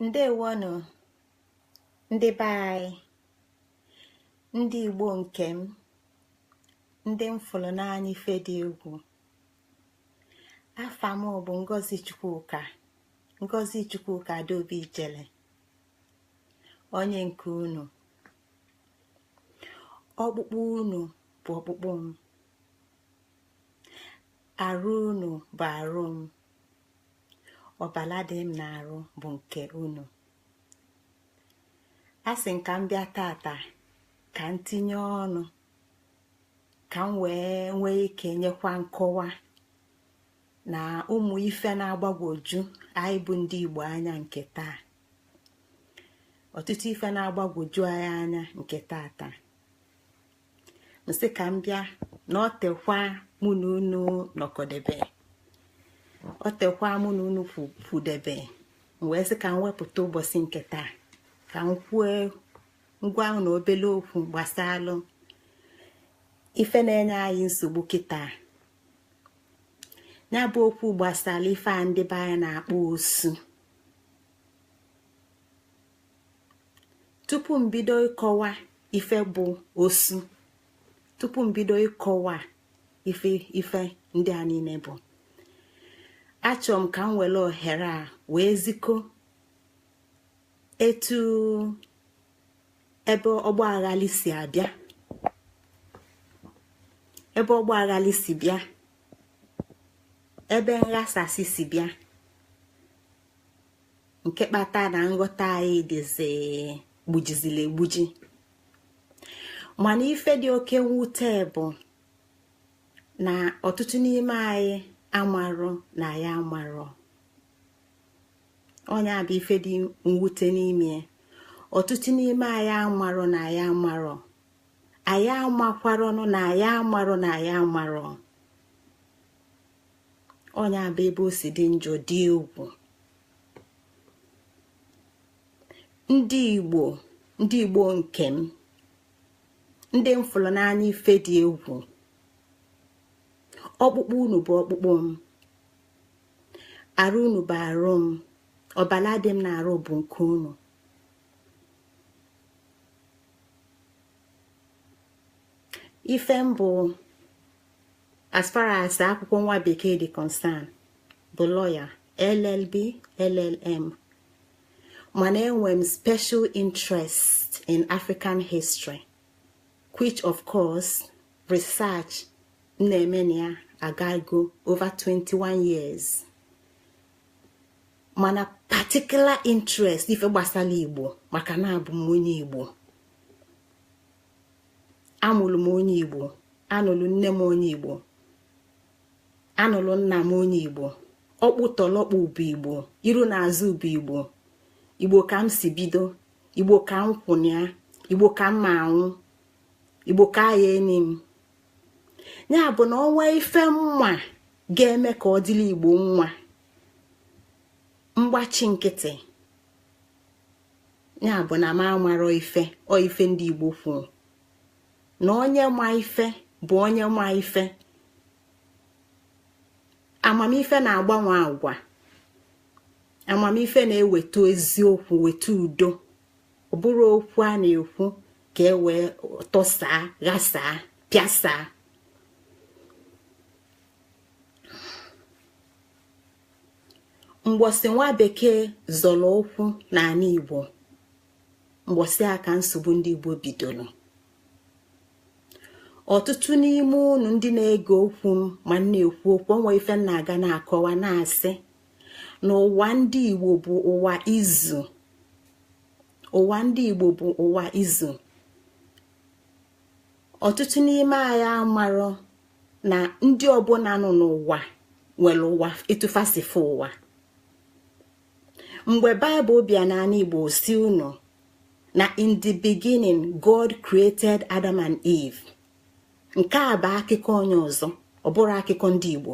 Ndewonụ, ndị be anyị, ndị Igbo nke m, ndị m fụrụ n'anya ife dị egwu. Afa m bụ Ngozi Chukwuka, Ngozi Chukwuka Adaobi Ijele, onye nke unu. Ọkpụkpụ unu bụ ọkpụkpụ m, arụ unu bụ arụ m, ọbala dị m n'arụ bụ nke unu. A sị m ka m bịa tata ka m tinye ọnụ, ka m wee nwee ike nyekwa nkọwa na ụmụ ife na-agbagwoju anyị bụ ndị Igbo anya nke taa. Ọtụtụ ife na-agbagwoju anyị anya nke tata. M sị ka m bịa na ọ tekwa mụ na unu nọkọdebe, ọ tekwa mụ na unu kwudebe, m wee sị ka m wepụta ụbọchị nke taa ka m kwue ngwa na obele okwu gbasalụ ife na-enye anyị nsogbu kịta. Ya bụ okwu gbasara ife a ndị be anyị na-akpọ osu. Tupu m bido ịkọwa ife bụ osu, tupu m bido ịkọwa ife ndị a niile bụ, achọrọ m ka m were ohere a wee zikọ etu ebe ọgba aghali si abịa, ebe ọgba aghali si bịa, ebe nghasasị si bịa, nke kpata na nghọta anyị dịzi gbujizili egbuji. Mana ife dị oke mwute bụ na ọtụtụ n'ime anyị amarọ na ya amarọ. Onye bụ ife dị mwute n'ime. Ọtụtụ n'ime anyị amarọ na ya amarọ. Anyị amakwarọnụ na ya amarọ na ya amarọ. Onye bụ ebe o si dị njọ dị egwu. Ndị Igbo, ndị Igbo nke m, ndị m fụrụ n'anya ife dị egwu. Ọkpụkpụ unu bụ ọkpụkpụ m, arụ unu bụ arụ m, ọbala dị m na-arụ bụ nke unu. Ife m bụ, as far as akwụkwọ nwa bekee dị concern, bụ lawyer, LLB, LLM, mana enwe m special interest in African history, which of course research m na-eme na ya agago over 21 years. Mana particular interest ife gbasara Igbo, maka na abụ m onye Igbo, amụrụ m onye Igbo, anụrụ nne m onye Igbo, anụrụ nna m onye Igbo, ọkpụtọlọkpụ bụ Igbo, iru na azụ bụ Igbo, Igbo ka m si bido, Igbo ka m kwụna ya, Igbo ka m ma anwụ, Igbo ka ya eni m. Ya bụ na ọnwa ife mma ga-eme ka ọ dịrị Igbo nwa, mgbachi nkịtị. Ya bụ na m amarọ ife ọ ife ndị Igbo kwuru na onye ma ife bụ onye ma ife. Amamife na-agbanwe agwa, amamife na-eweta eziokwu, weta udo. Ọ bụrụ okwu a na-ekwu ka e wee tọsaa, ghasaa, pịasaa. Mgbọsị nwa bekee zọrọ ụkwụ n'ala Igbo, mgbọsị a ka nsogbu ndị Igbo bidoro. Ọtụtụ n'ime unu ndị na-ege okwu m ma na-ekwu okwu onwe ife m na-aga na-akọwa na-asị na ụwa ndị Igbo bụ ụwa izu. Ụwa ndị Igbo bụ ụwa izu. Ọtụtụ n'ime anyị amarọ na ndị ọbụla nọ n'ụwa nwere ụwa ịtụfasịfụ ụwa. Mgbe Baịbụl bịa n'ala Igbo si unu na in the beginning God created Adam and Eve. Nke a bụ akụkọ onye ọzọ, ọ bụrụ akụkọ ndị Igbo.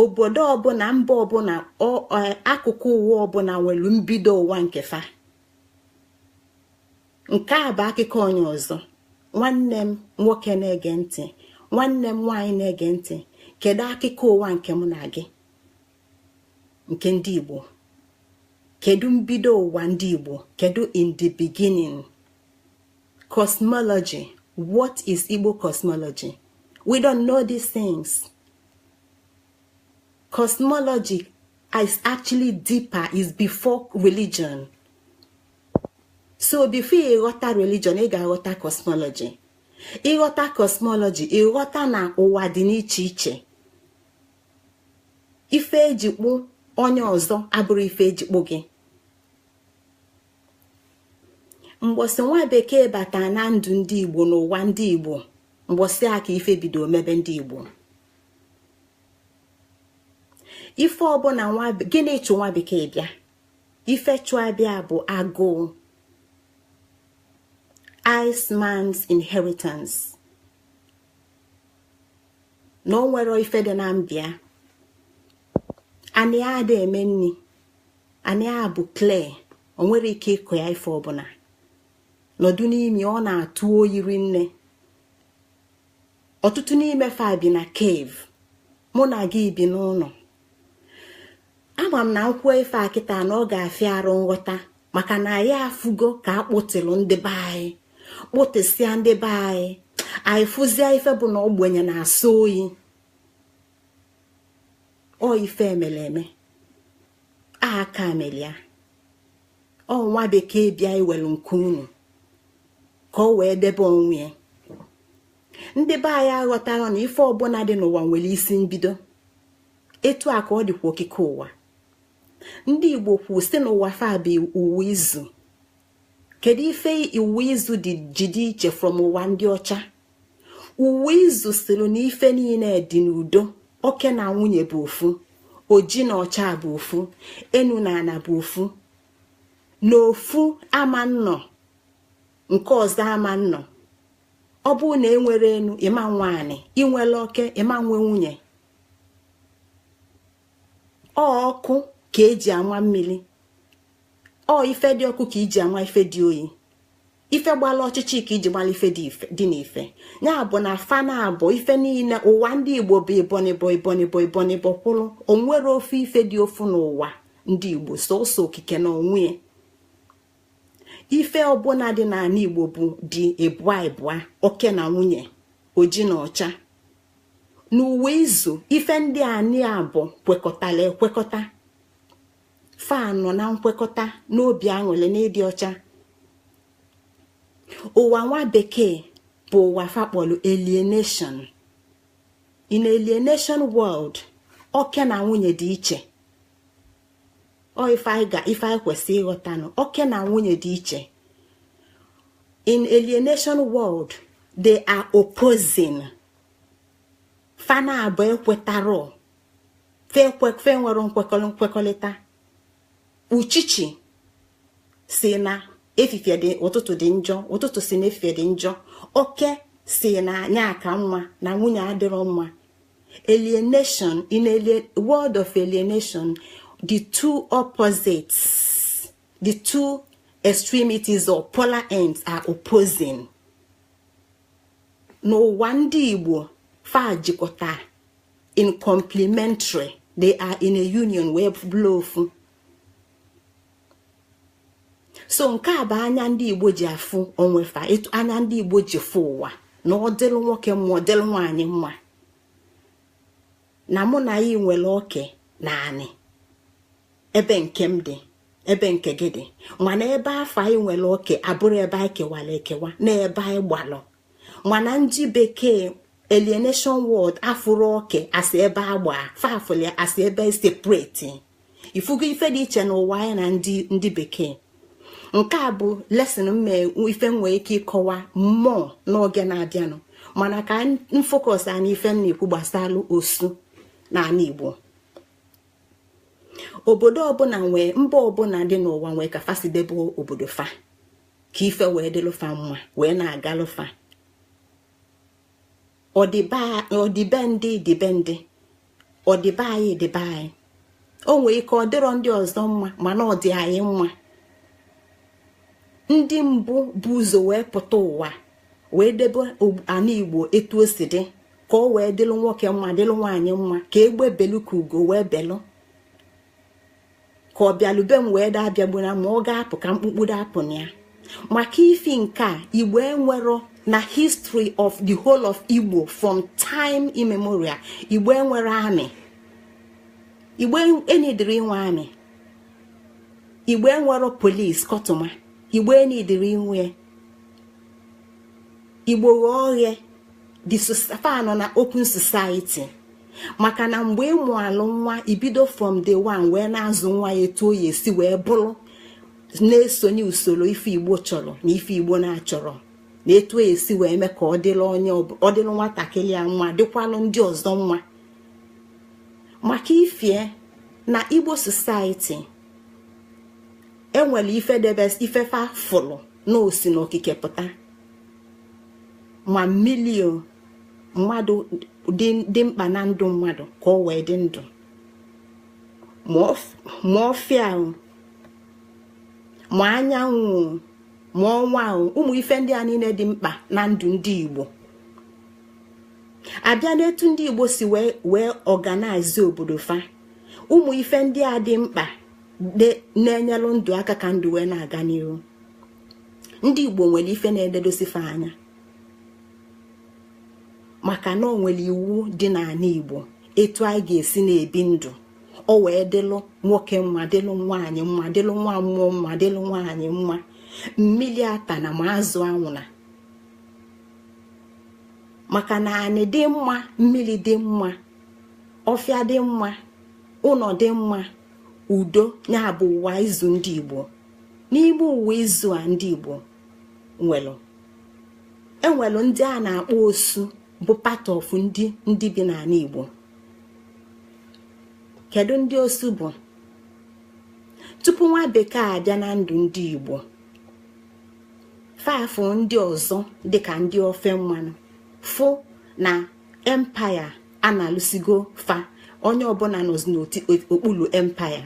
Obodo ọbụla, mba ọbụla, akụkụ ụwa ọbụla nwere mbido ụwa nke fa. Nke a bụ akụkọ onye ọzọ. Nwanne m nwoke na-ege ntị, nwanne m nwaanyị na-ege ntị, kedu akụkọ ụwa nke mụ na gị? nke ndị Igbo? Kedu mbido ụwa ndị Igbo? Kedu in the beginning? Cosmology. What is Igbo cosmology? We don't know these things. Cosmology is actually deeper, is before religion. So before ịghọta religion, ị ga-aghọta cosmology. Ịghọta cosmology, ịghọta na ụwa dị n'iche iche. Ife ejikpu onye ọzọ abụrụ ife ejikpu gị. Mgbọsị nwa bekee bata na ndụ ndị Igbo n'ụwa ndị Igbo, mgbọsị aka ife bido mebe ndị Igbo. Ife ọbụla gịnị chụ nwa bekee bịa? Ife chụ abịa bụ agụụ. Iceman's inheritance. Na o nwere ife dị na mbịa. Anị ada eme nni. Anị a bụ clay. O nwere ike ịkụ ya ife ọbụla. Nọdụ n'ime ọ na-atụ oyi rinne. Ọtụtụ n'ime fa bi na cave. Mụ na gị bi n'ụlọ. Ama m na nkwuo ife a kịta na ọ ga-afịa arụ nghọta, maka na anyị afụgo ka akpụtịlụ ndị be anyị, kpụtịsịa ndị be anyị, anyị fụzie ife bụ na ogbenye na-asọ oyi. Ọ ife emere eme aka amelia. Ọ nwa bekee bịa iwelu nke unu ka ọ wee debe onwe ya. Ndị be anyị aghọtara na ife ọbụla dị n'ụwa nwere isi mbido. Etu a ka ọ dịkwa okike ụwa. Ndị Igbo kwu sị n'ụwa fa bụ uwe izu. Kedu ife uwe izu dị ji dị iche from ụwa ndị ọcha? Uwe izu sịrị na ife niile dị n'udo. Oke na nwunye bụ ofu, oji na ọcha bụ ofu, enu na ana bụ ofu. Na ofu ama nnọ, nke ọzọ ama nnọ. Ọ bụrụ na enwere enu, ịma nwaanyị, inwele oke, ịma nwe nwunye. Ọ ọkụ ka eji ama mmiri. Ọ ife dị ọkụ ka iji ama ife dị oyi. Ife gbala ọchịchị ka iji gbala ife dị n'ife. Ya bụ na fa na abụ ife niile ụwa ndị Igbo bụ ịbọnịbọ ịbọnịbọ ịbọnịbọ kwụrụ. Onwere ofu ife dị ofu n'ụwa ndị Igbo, sọsọ okike na onwe ya. Ife ọbụla dị n'ala Igbo bụ dị ịbụa ịbụa, oke na nwunye, oji na ọcha. N'uwe izu ife ndị anyị abụ kwekọtara ekwekọta. Fa nọ na nkwekọta n'obi aṅụrị na ịdị ọcha. Ụwa nwa bekee bụ ụwa fakpọlụ alienation. In alienation world, oke na nwunye dị iche. Ọ ife anyị ga ife anyị kwesị ịghọtanụ, oke na nwunye dị iche. In alienation world, they are opposing. Fa na abụọ ekwetara, fe nwere nkwekọrịta. Uchichi si na efifie dị, ụtụtụ dị njọ. Ụtụtụ si na efifie dị njọ. Oke si na anya aka mma na nwunye adịrọ mma. Alienation, in a world of alienation, the two opposites, the two extremities or polar ends are opposing. N'ụwa ndị Igbo, fa jikọta in complementary. They are in a union wee bụrụ ofu. So nke a bụ anya ndị Igbo ji afụ onwe fa, etu anya ndị Igbo ji fụ ụwa, na ọ dịlụ nwoke mma, ọ dịlụ nwaanyị mma, na mụ na ya nwere oke na anị ebe nke m dị, ebe nke gị dị. Mana ebe afọ anyị nwere oke abụrụ ebe anyị kewara ekewa na ebe anyị gbalụ. Mana ndị bekee, alienation world, afụrụ oke asị ebe agba fafụli, asị ebe separate. Ifugo ife dị iche n'ụwa anyị na ndị bekee. Nke a bụ lesson mme ife nwee ike ịkọwa mmụọ n'oge na-abịanụ, mana ka m focus anyị ife m na-ekwu gbasara osu na ala Igbo. Obodo ọbụla nwee, mba ọbụla dị n'ụwa nwee ka fasidebe obodo fa ka ife wee dịlụfa mma wee na-agalụfa. Ọdịbe ndị dịbe ndị, ọdịbe anyị dịbe anyị. O nwee ike ọ dịrọ ndị ọzọ mma, mana ọ dị anyị mma. Ndị mbụ bụ ụzọ wee pụta ụwa wee debe ala Igbo etu o si dị, ka ọ wee dịlụ nwoke mma, dịlụ nwaanyị mma, ka egbe belu ka ugo wee belụ. Ka ọ bịalube m wee daa abịagbuna ma ọ ga-apụ ka mkpukpu dapụ na ya. Maka ifi nke a, Igbo enwero na history of the whole of Igbo from time immemorial, Igbo enwere army. Igbo enidiri inwe army. Igbo enwero police kọtụma. Igbo enidiri inwe. Igbo ghọọ oghe the fa nọ na open society, maka na mgbe ịmụ alụ nwa, ibido from day one wee na-azụ nwa ya etu o ya esi wee bụrụ na-esonye usoro ife Igbo chọrọ na ife Igbo na-achọrọ, na etu o esi wee mee ka ọ dịrị onye, ọ dịrị nwatakịrị ya nwa, dịkwalụ ndị ọzọ nwa. Maka ifie na Igbo society enwere ife debe ifefa fụlụ na osi n'okike pụta, ma mmili mmadụ dị mkpa na ndụ mmadụ ka ọ wee dị ndụ, ma ọfịa, ma anyanwụ, ma ọnwa, ụmụ ife ndị a niile dị mkpa na ndụ ndị Igbo. Abịa n'etu ndị Igbo si wee organize obodo fa, ụmụ ife ndị a dị mkpa na-enyelụ ndụ aka ka ndụ wee na-aga n'ihu. Ndị Igbo nwere ife na-ededosife anya, maka na ọ nwere iwu dị n'ala Igbo etu anyị ga-esi na-ebi ndụ, o wee dịlụ nwoke mma, dịlụ nwaanyị mma, dịlụ nwa mmụọ mma, dịlụ nwaanyị mma, mmiri ata na ma azụ anwụna. Maka na anị dị mma, mmiri dị mma, ọfịa dị mma, ụlọ dị mma, udo ya bụ ụwa izu ndị Igbo. N'ime ụwa izu a ndị Igbo nwere, enwelu ndị a na-akpọ osu, bụ part of ndị bi n'ala Igbo. Kedu ndị osu bụ? Tupu nwa bekee abịa na ndụ ndị Igbo, fafụ ndị ọzọ dịka ndị ofe mmanụ fụ na empire a na-alụsigo fa, onye ọbụla nọzi n'okpuru empire.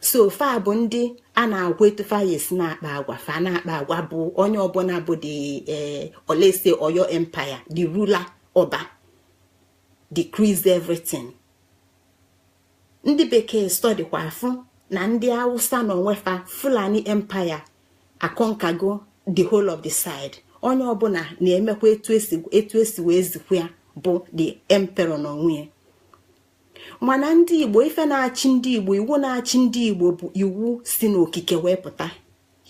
So fa bụ ndị a na-agwa etu fa ya esi na-akpa agwa. Fa na-akpa agwa bụ onye ọbụla bụ the olese Oyo Empire, the ruler, ọba decrees everything. Ndị bekee studykwa afụ na ndị Hausa na onwefa, Fulani Empire aconquergo the whole of the side. Onye ọbụla na-emekwa etu esi wee zikwa ya bụ the emperor n'onwe ya. Mana ndị Igbo, ife na-achị ndị Igbo, iwu na-achị ndị Igbo bụ iwu si n'okike wee pụta,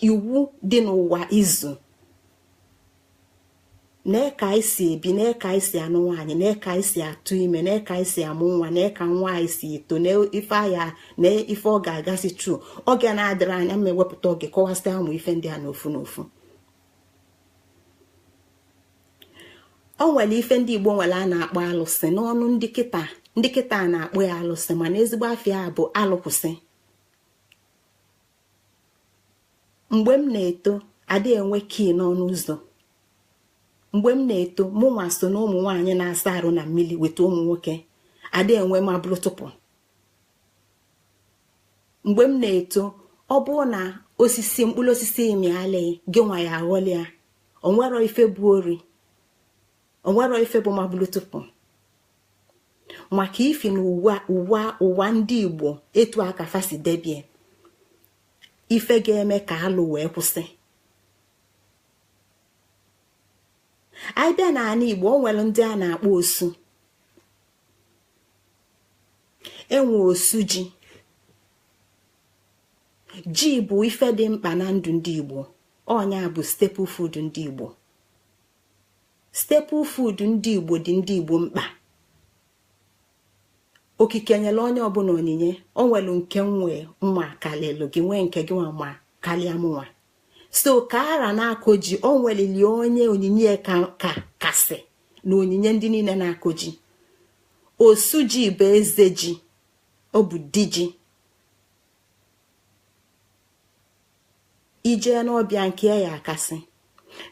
iwu dị n'ụwa izu nee ka anyị si ebi, nee ka anyị si anụ nwaanyị, nee ka anyị si atụ ime, nee ka anyị si amụ nwa, nee ka nwa anyị si eto, nee ife aya na ife ọ ga-agasị tru. Oge na-adịrị anya mma ewepụta oge kọwasịa ụmụ ife ndị a n'ofu n'ofu. O nwere ife ndị Igbo nwere a na-akpọ alụsị n'ọnụ ndị kịta. Ndị kịta na-akpọ ya alụsị, mana ezigbo afịa bụ alụkwụsị. Mgbe m na-eto, adị enwe kii n'ọnụ ụzọ. Mgbe m na-eto, mụ nwa so na ụmụ nwaanyị na-asa arụ na mmiri weta ụmụ nwoke. Adị enwe mabụrụ tụpụ. Mgbe m na-eto, ọ bụrụ na osisi mkpụrụ osisi mịalị gị nwa ya aghọlị ya, onwero ife bụ ori, onwero ife bụ mabụrụ tụpụ. Maka ifi na ụwa ụwa ụwa ndị Igbo etu aka fasi debie ife ga-eme ka alụ wee kwụsị. Anyị bịa n'ala Igbo, o nwere ndị a na-akpọ osu. Enwe osu ji. Ji bụ ife dị mkpa na ndụ ndị Igbo. Ọnya bụ staple food ndị Igbo. Staple food ndị Igbo dị ndị Igbo mkpa. Okike nyere onye ọbụla onyinye. O nwere nke nwe mma kalịlụ gị, nwee nke gị nwa ma karịa mụnwa. So ka ara na-akụ ji, o nwelili onye onyinye ka kasị na onyinye ndị niile na-akụ ji. Osu ji bụ eze ji, ọ bụ di ji. Ijee n'ọbịa nke ya akasị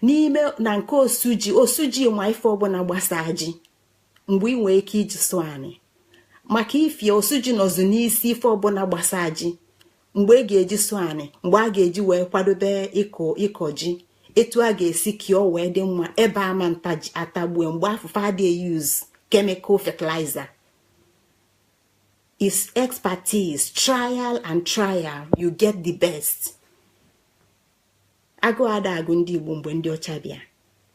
n'ime na nke osu ji. Osu ji ma ife ọbụla gbasaa ji mgbe ị nwee ike iji sụọ anị. Maka ifie osu ji nọzụ n'isi ife ọbụla gbasaa ji, mgbe e ga-eji sụọ anị, mgbe a ga-eji wee kwadobe ịkọ ji, etu a ga-esi kee wee dị mma ebe ama nta ji atagbue. Mgbe afụfa adịghị use chemical fertilizer. Is expertise, trial and trial, you get the best. Agụ ada agụ ndị Igbo mgbe ndị ọcha bịa.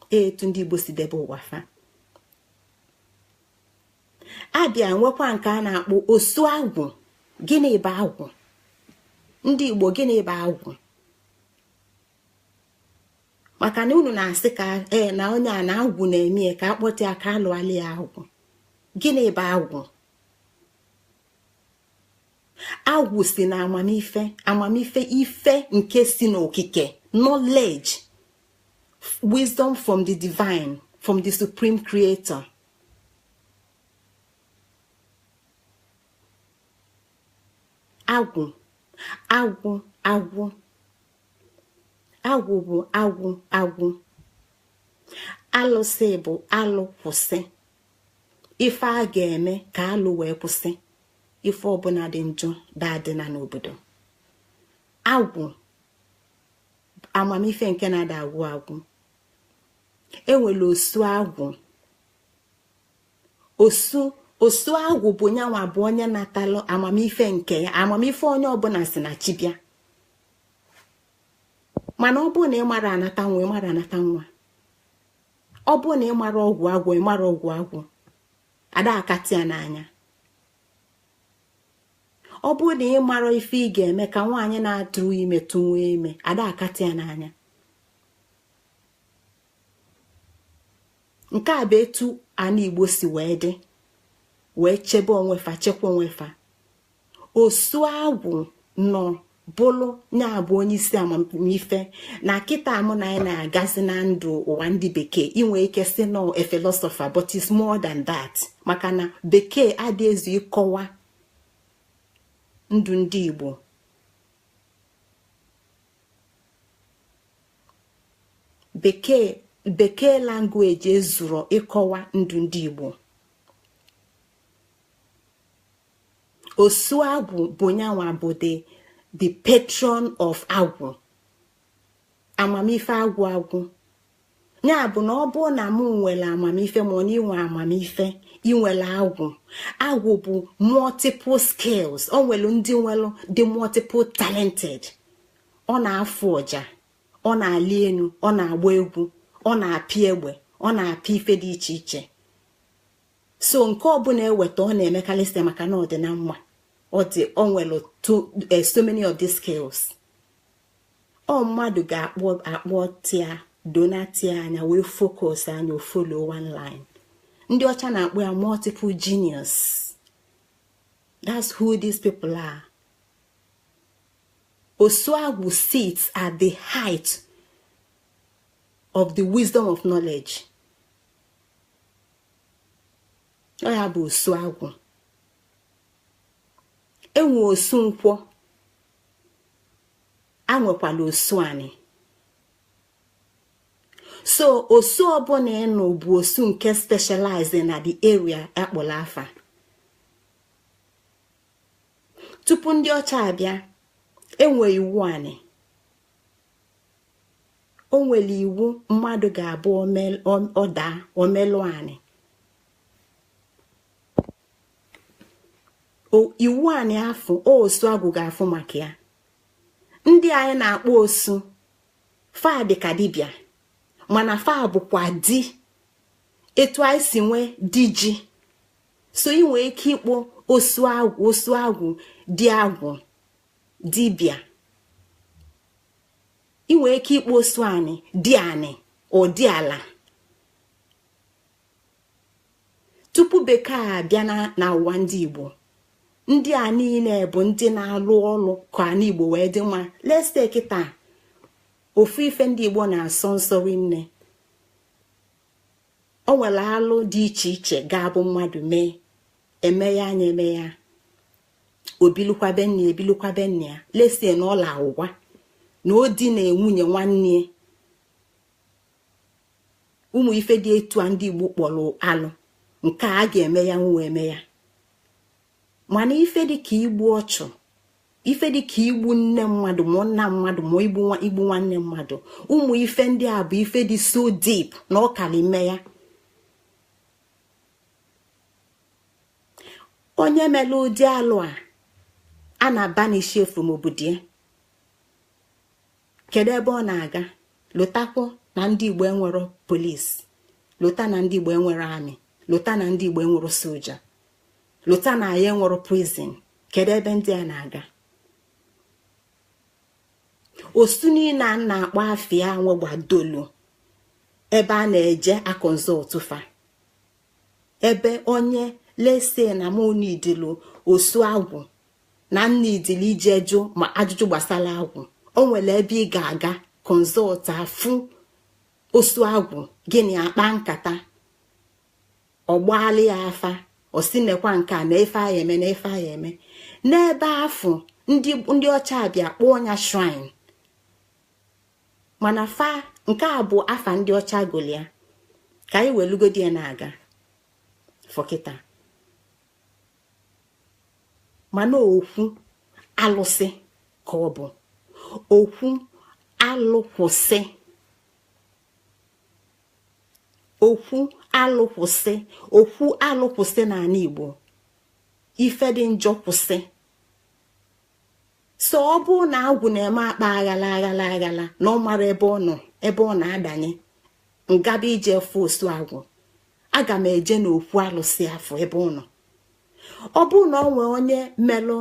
Etu ndị Igbo si debe ụwa fa. Abịa nwekwa nke a na-akpọ osu agwụ. Gịnị bụ agwụ? Ndị Igbo, gịnị bụ agwụ? Maka na unu na-asị ka ee na onye a na agwụ na-eme ka akpọta ya ka alụalị ya agwụ. Gịnị bụ agwụ? Agwụ si na amamife, amamife ife nke si n'okike, knowledge, wisdom from the divine, from the supreme creator. Agwụ, agwụ, agwụ. Agwụ bụ agwụ, agwụ. Alụsị bụ alụ kwụsị. Ife a ga-eme ka alụ wee kwụsị. Ife ọbụla dị njọ daadịna n'obodo. Agwụ, amamife nke na-ada agwụ agwụ. Enwere osu agwụ. Osu agwụ bụ nyanwa bụ onye natalụ amamife nke ya. Amamife onye ọbụla si na chi bịa. Mana ọ bụrụ na ị mara anata nwa, ị mara anata nwa. Ọ bụrụ na ị mara ọgwụ agwụ, ị mara ọgwụ agwụ. Ada akatị ya n'anya. Ọ bụrụ na ị mara ife ị ga-eme ka nwaanyị na-atụrụ ime tụnwe ime, ada akatị ya n'anya. Nke a bụ etu ana Igbo si wee dị, wee chebe onwe fa, chekwa onwe fa. Osu agwụ nọ bụlụ nya bụ onye isi amamife na kịta mụ na anyị na-agazi na ndụ ụwa ndị bekee. Inwe ike si nọ a philosopher, but it's more than that. Maka na bekee adịghị ezu ịkọwa ndụ ndị Igbo. Bekee language ezuro ịkọwa ndụ ndị Igbo. Osu agwụ bụ nyanwa bụ the patron of agwụ, amamife agwụ agwụ. Ya bụ na ọ bụrụ na mụ nwere amamife, ma ọ na inwe amamife, inwere agwụ. Agwụ bụ multiple skills. O nwere ndị nwere dị multiple talented. Ọ na-afụ ọja, ọ na-ali enu, ọ na-agba egwu, ọ na-apị egbe, ọ na-apị ife dị iche iche. So nke ọbụla eweta ọ na-emekarịsị maka na ọ dị na mma. Ọ dị, o nwere so many of these skills. Ọ mmadụ ga-akpọ akpọ tia donatia anya wee focus anya, follow one line. Ndị ọcha na-akpọ ya multiple genius. That's who these people are. Osu agwụ sits at the height of the wisdom of knowledge. Ọ ya bụ osu agwụ. Enwe osu nkwọ, anwekwala osu anị. So osu ọbụla ịnụ bụ osu nke specialize na the area akpọrọ afa. Tupu ndị ọcha abịa, enwe iwu anị. O nwere iwu mmadụ ga-abụ ọda omelụ anị. Iwu anị afụ osu agwụ ga-afụ maka ya. Ndị anyị na-akpọ osu fa dị ka dibịa, mana fa bụkwa di. Etu anyị si nwee di ji, so ị nwee ike ịkpọ osu agwụ, osu agwụ di agwụ dibịa. Ị nwee ike ịkpọ osu anị di anị ọ di ala. Tupu bekee abịa na ụwa ndị Igbo, ndị a niile bụ ndị na-alụ ọlụ ka ana Igbo wee dị mma. Let's say kịta ofu ife ndị Igbo na-asọ nsọ rinne. O nwere alụ dị iche iche ga-abụ mmadụ mee eme ya anya eme ya obilukwabe nne ebilukwabe nne ya. Lesie na ọla ụwa na odi na nwunye nwanne. Ụmụ ife dị etu a ndị Igbo kpọrọ alụ, nke a ga-eme ya nwa eme ya. Mana ife dị ka igbu ọchụ, ife dị ka igbu nne mmadụ ma nna mmadụ ma igbu nwanne mmadụ, ụmụ ife ndị a bụ ife dị so deep na ọ kara ime ya. Onye mere ụdị alụ a, a na-abanish from obodo ya. Kedu ebe ọ na-aga? Lụtakwụ na ndị Igbo enwero polisi, lụta na ndị Igbo enwere army, lụta na ndị Igbo enwero soja, lụta na anyị enwero prison. Kedu ebe ndị a na-aga? Osu niile a na-akpọ afịa nwegbadolu ebe a na-eje aconsult fa. Ebe onye lese na mụ nidilu osu agwụ na nna idili ije jụ ma ajụjụ gbasara agwụ, o nwere ebe ị ga-aga consult, afụ osu agwụ, gịnị akpa nkata, ọgbaali ya afa, osinekwa nke a na ife aya eme na ife aya eme n'ebe afụ. Ndị ọcha bịa kpọọ ya shrine, mana fa nke a bụ afa ndị ọcha golia ka anyị welugodi ya na-aga fọkịta. Mana okwu alụsị ka ọ bụ okwu alụkwụsị, okwu alụkwụsị, okwu alụkwụsị n'ala Igbo. Ife dị njọ kwụsị. So ọ bụ na agwụ na-eme akpa aghala aghala aghala na ọ mara ebe ọ nọ, ebe ọ na-adanye ngaba ije fụ osu agwụ, aga m eje n'okwu alụsị afọ ebe ọ nọ. Ọ bụ na ọ nwee onye melụ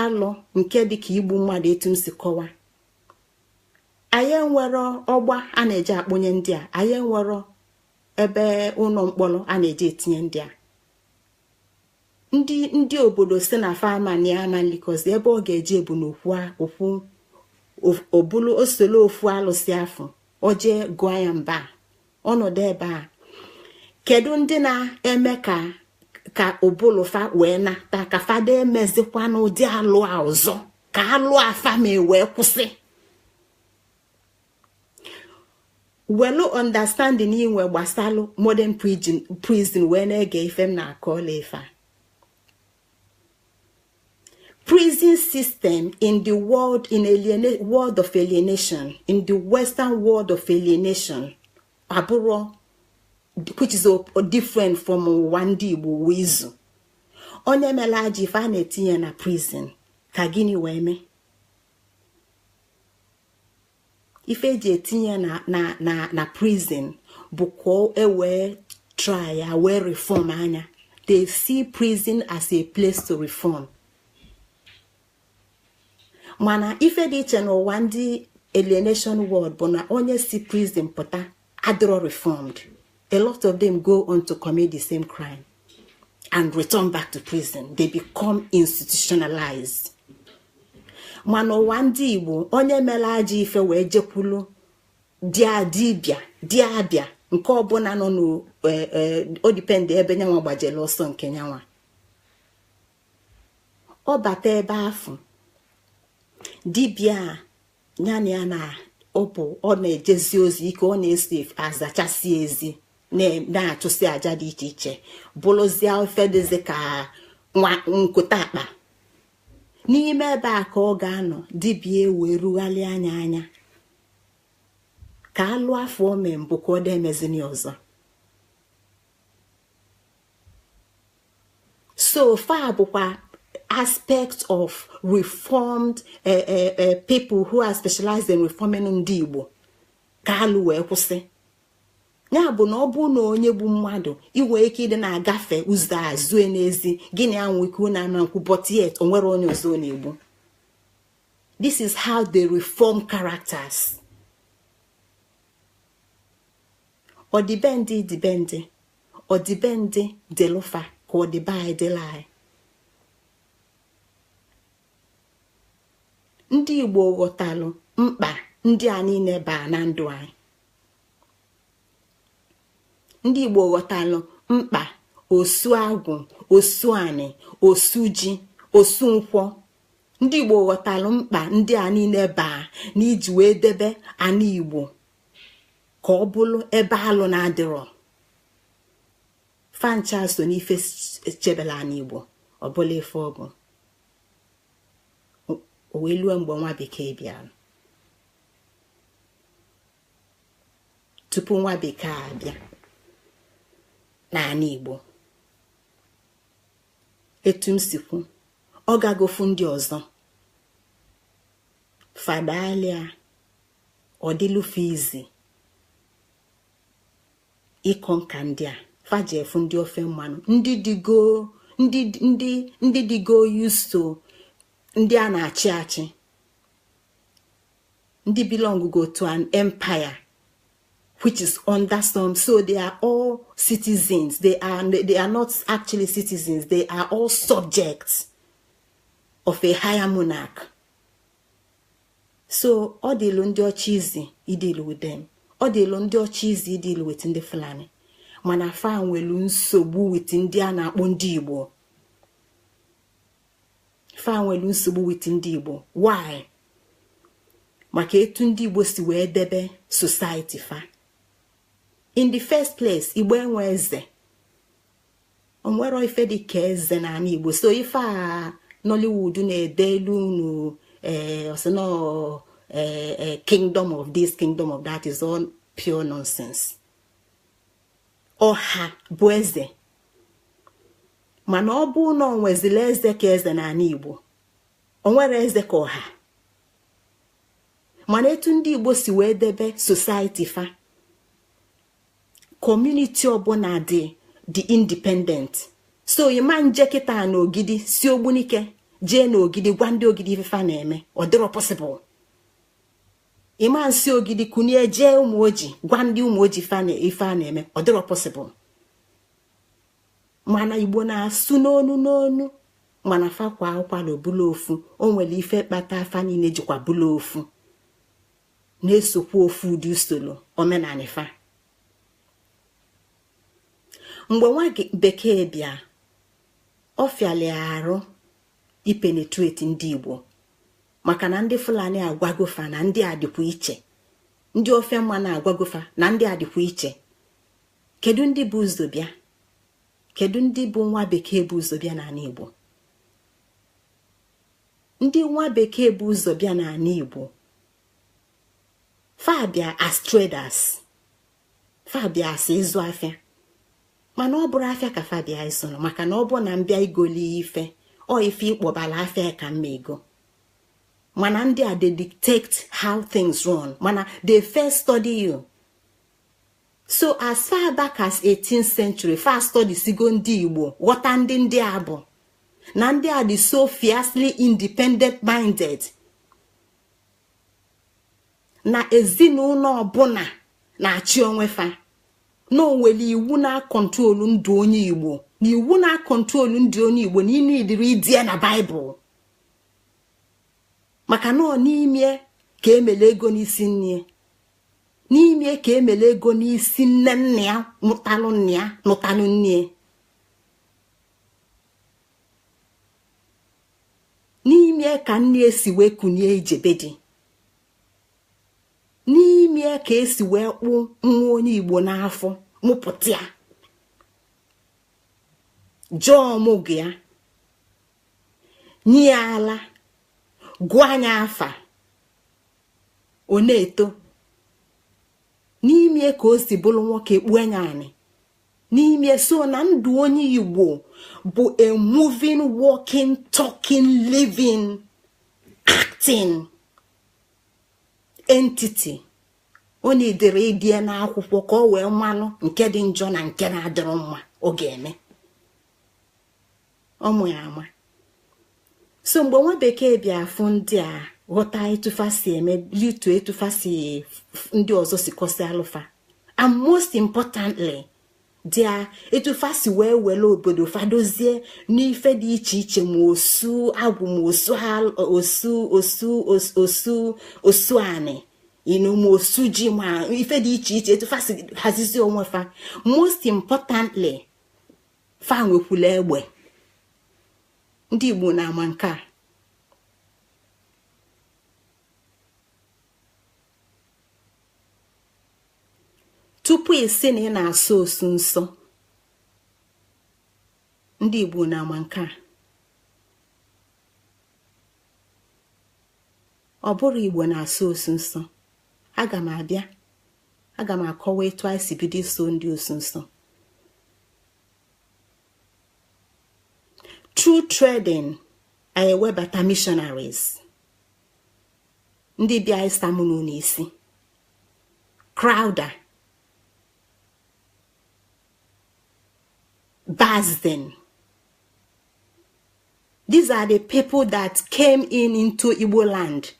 alụ nke dịka igbu mmadụ, etu m si kọwa, anyị enwero ọgba a na-eje akpụnye ndị a, anyị enwero ebe ụlọ mkpọrọ a na-eje etinye ndị a. Ndị obodo si na fama na ya ama nlikozi ebe ọ ga-eje bụ n'okwu okwu obulu osolo ofu alụsị afọ, o jee gụọ ya mba ọnọdụ ebe a. Kedu ndị na-eme ka ụbụlụfa wee nata, ka fada emezikwa n'ụdị alụ a ọzọ, ka alụ afa ma wee kwụsị? Welu understanding inwe gbasalụ modern prison wee na-ege ife m na-akọla ife a. Prison system in the world, in world of alienation, in the western world of alienation, abụrụ which is different from ụwa ndị Igbo ụwa izu. Onye mere ajọ ife, a na-etinye na prison ka gịnị wee mee? Ife eji etinye na prison bụ ka e wee try ya wee reform anya. They see prison as a place to reform. Mana ife dị iche n'ụwa ndị alienation world bụ na onye si prison pụta adịrọ reformed. A lot of them go on to commit the same crime and return back to prison. They become institutionalized. Mana ụwa ndị Igbo, onye mere ajọ ife wee jekwulu dibịa dibịa nke ọbụla nọ n'odipendị ebe nyanwa gbajere ọsọ nke nyanwa, ọ bata ebe afụ dibịa ya na ya na ọpụ, ọ na-ejezi ozi ike, ọ na-eso azachasị ezi, na-achụsị aja dị iche iche, bụrụzie ofe dịzi ka nwa nkụta akpa n'ime ebe a ka ọ ga-anọ. Dibịa wee rugharị anya anya ka alụ afọ ome mbụ ka ọ dị emezini ọzọ. So far bụkwa aspect of reformed people who are specialized in reforming ndị Igbo ka alụ wee kwụsị. Ya bụ na ọ bụ na onye bụ mmadụ inwe ike ịdị na-agafe ụzọ a zue n'ezi, gịnị anwụ ike unu ama nkwu, but yet o nwere onye ọzọ na-egbu. This is how they reform characters. Ọdịbendị dịbendị ọdịbendị dịlụfa ka ọdịbe anyị dịla anyị. Ndị Igbo ghọtalụ mkpa ndị a niile baa na ndụ anyị. Ndị Igbo ghọtalụ mkpa osu agwụ, osu anị, osu ji, osu nkwọ. Ndị Igbo ghọtalụ mkpa ndị a niile baa n'iji wee debe anị Igbo ka ọ bụrụ ebe alụ na-adịrọ. Fancha so n'ife chebela anị Igbo ọ bụla ife ọ bụ. O wee lue mgbe nwa bekee bịara. Tupu nwa bekee abịa n'ala Igbo, Etu m si kwu, ọ gagofu ndị ọzọ fadalia, ọ dịlụfe izi ịkọ nka ndị a faji efu ndị ofe mmanụ, ndị digo, ndị digo used to ndị a na-achị achị, ndị belong go to an empire which is under some. So they are all citizens. They are not actually citizens, they are all subjects of a higher monarch. So ọ dịlụ ndị ọcha izi ideal with them, ọ dịlụ ndị ọcha izi ideal with ndị Fulani, mana fa nwelu nsogbu with ndị a na-akpọ ndị Igbo. Fa nwelu nsogbu with ndị Igbo. Why? Maka etu ndị Igbo si wee debe society fa. In the first place, Igbo enwe eze. Onwero ife dị ka eze n'ala Igbo. So ife a Nollywood na-ede elu unu, ee, ọsịnọ kingdom of this, kingdom of that, is all pure nonsense. Ọha bụ eze, mana ọ bụ na ọ nwezila eze ka eze n'ala Igbo, o nwere eze ka ọha. Mana etu ndị Igbo si wee debe society fa, community ọbụla dị independent. So ịma nje kịta na Ogidi si Ogbunike jee n'Ogidi gwa ndị Ogidi ifefa na-eme, ọ dịrọ possible. Ịma nsi Ogidi kunie jee Ụmụ Oji gwa ndị Ụmụ Oji ife a na-eme, ọ dịrọ possible. Mana Igbo na-asụ n'onu n'onu, mana fakwa akwara obula ofu. O nwere ife kpata afa niile jikwa bụla ofu, na-esokwa ofu ụdị usoro omenala fa. Mgbe nwa bekee bịa, ọ fịala arụ ipenetrate ndị Igbo, maka na ndị Fulani agwagofa na ndị a dịkwa iche, ndị ofe mmanụ agwagofa na ndị a dịkwa iche. Kedu ndị bụ ụzọ bịa? Kedu ndị bụ nwa bekee bụ ụzọ bịa n'ala Igbo? Ndị nwa bekee bụ ụzọ bịa n'ala Igbo, fabia as traders, fabia as ịzụ afịa. Mana ọ bụrụ afịa ka fabia ịzụrụ, maka na ọ bụ na mbịa igoli ife, ọ ife ịkpọbala afịa ka mma ego. Mana ndị a, they dictate how things run, mana they first study you. So as far back as 18th century, fa study sigo ndị Igbo, ghọta ndị a bụ na ndị a dị so fiercely independent minded, na ezinụlọ ọbụla na-achị onwe fa, na onwere iwu na-acontrol ndụ onye Igbo, na iwu na-acontrol ndụ onye Igbo na ịnụ idiri idie na Baịbụl, maka na ọ n'ime ka emele ego n'isi nne, n'ime ka emele ego n'isi nne nna ya mụtalụ nne ya nụtalụ nne, n'ime ka nne esi wee kunie ijebe dị, n'ime ka esi wee kpụ nwa onye Igbo n'afọ mụpụta ya, jụọ ọmụgwọ ya, nye ya ala, gụọ anya afa, ọ na-eto, n'ime ka o si bụrụ nwoke kpuo anya anị n'ime. So na ndụ onye Igbo bụ a moving, walking, talking, living, acting entity. Ọ na-edere idie n'akwụkwọ ka ọ wee malụ nke dị njọ na nke na-adịrọ mma ọ ga-eme ọmụ ya ama. So mgbe nwa bekee bịa afụ ndị a, ghọta etufa si eme, litu etufa si ndị ọzọ si kọsi alụfa, and most importantly dia etufa si wee were obodo fadozie n'ife dị iche iche, ma osu agwụ, ma osu osu osu osu osu anị inu, ma osu ji, ma ife dị iche iche, etufa si hazizi onwe fa. Most importantly, fa nwekwula egbe. Ndị Igbo na-ama nke a. Tupu isi na ị na-asọ osu nsọ, ndị Igbo na-ama nke a. Ọ bụrụ Igbo na-asọ osu nsọ, aga m abịa, aga m akọwa etu anyị si bido iso ndị osu nsọ. Through trading, anyị ewebata missionaries ndị bịa ịsa mụ na unu isi. Crowder, Basden. These are the people that came in into Igbo land.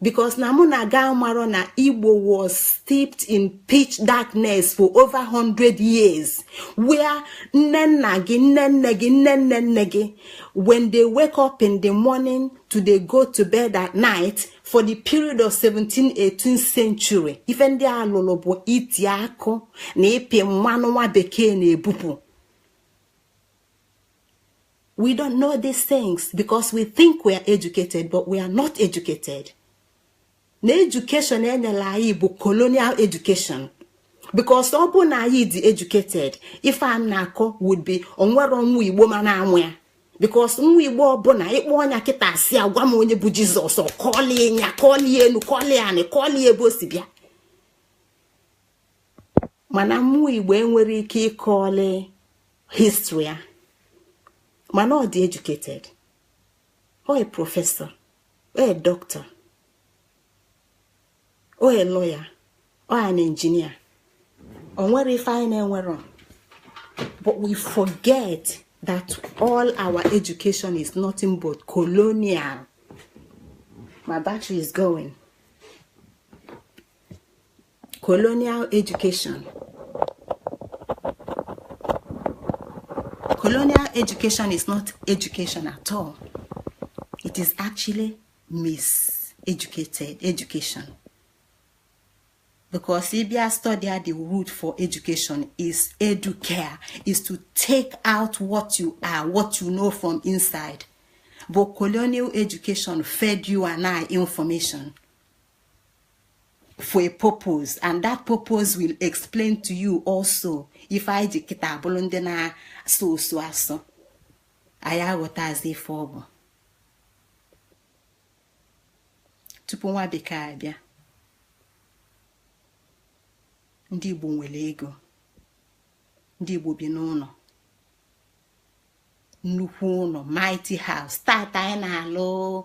Because na mụ na ga maro na Igbo was steeped in pitch darkness for over 100 years, where nne nna gị, nne nne gị, nne nne nne gị, when they wake up in the morning to they go to bed at night for the period of 17th, 18th century, ife ndị a lụrụ bụ iti akụ na ịpị mmanụ nwa bekee na-ebupụ. We don't know these things because we think we are educated, but we are not educated. Na education enyela anyị bụ colonial education. Because ọ bụ na anyị dị educated, ife a na-akọ would be onwero nwa Igbo ma na-amụ ya. Because nwa Igbo ọbụla ịkpọ ọnya kịta asị agwa m onye bụ Jizọs, ọ kọlie ya, kọlie enu, kọlie anị, kọlie ebe o si bịa. Mana mmụọ Igbo enwere ike ịkọli history ya. Mana ọ dị educated, ọ a professor, ọ a doctor, ọ a lawyer, ọ an engineer. O nwere ife anyị na-enwero. But we forget that all our education is nothing but colonial. My battery is going. Colonial education. Colonial education is not education at all. It is actually miseducated education. Because if you study the root for education is educare, is to take out what you are, what you know from inside. But colonial education fed you and I information for a purpose, and that purpose will explain to you also. If I ji kịta abụrụ ndị na-asụ osu asụ, anyị aghọtazi ife ọ bụ. Tupu nwa bekee abịa, ndị Igbo nwere ego, ndị Igbo bi n'ụlọ, nnukwu ụlọ, mighty house. Tata anyị na-alụ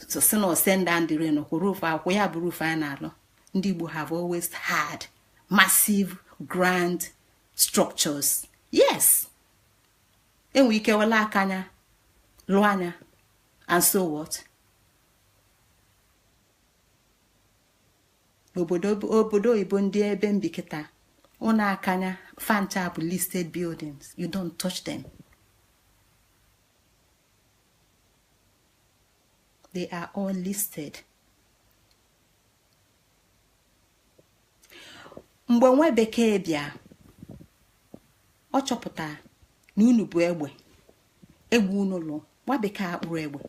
si na osenda ndịrị nọkwa roof akwụ ya bụ roof anyị na-alụ. Ndị Igbo have always had massive grand structures. Yes, enwe ike wela aka anya lụọ anya, and so what? Obodo oyibo ndị ebe mbi kịta, ụlọ akanya fancha bụ listed buildings. You don't touch them. They are all listed. Mgbe nwa bekee bịa, ọ chọpụtara na unu bụ egbe, egbe unu lụ. Nwa bekee akpụrụ egbe,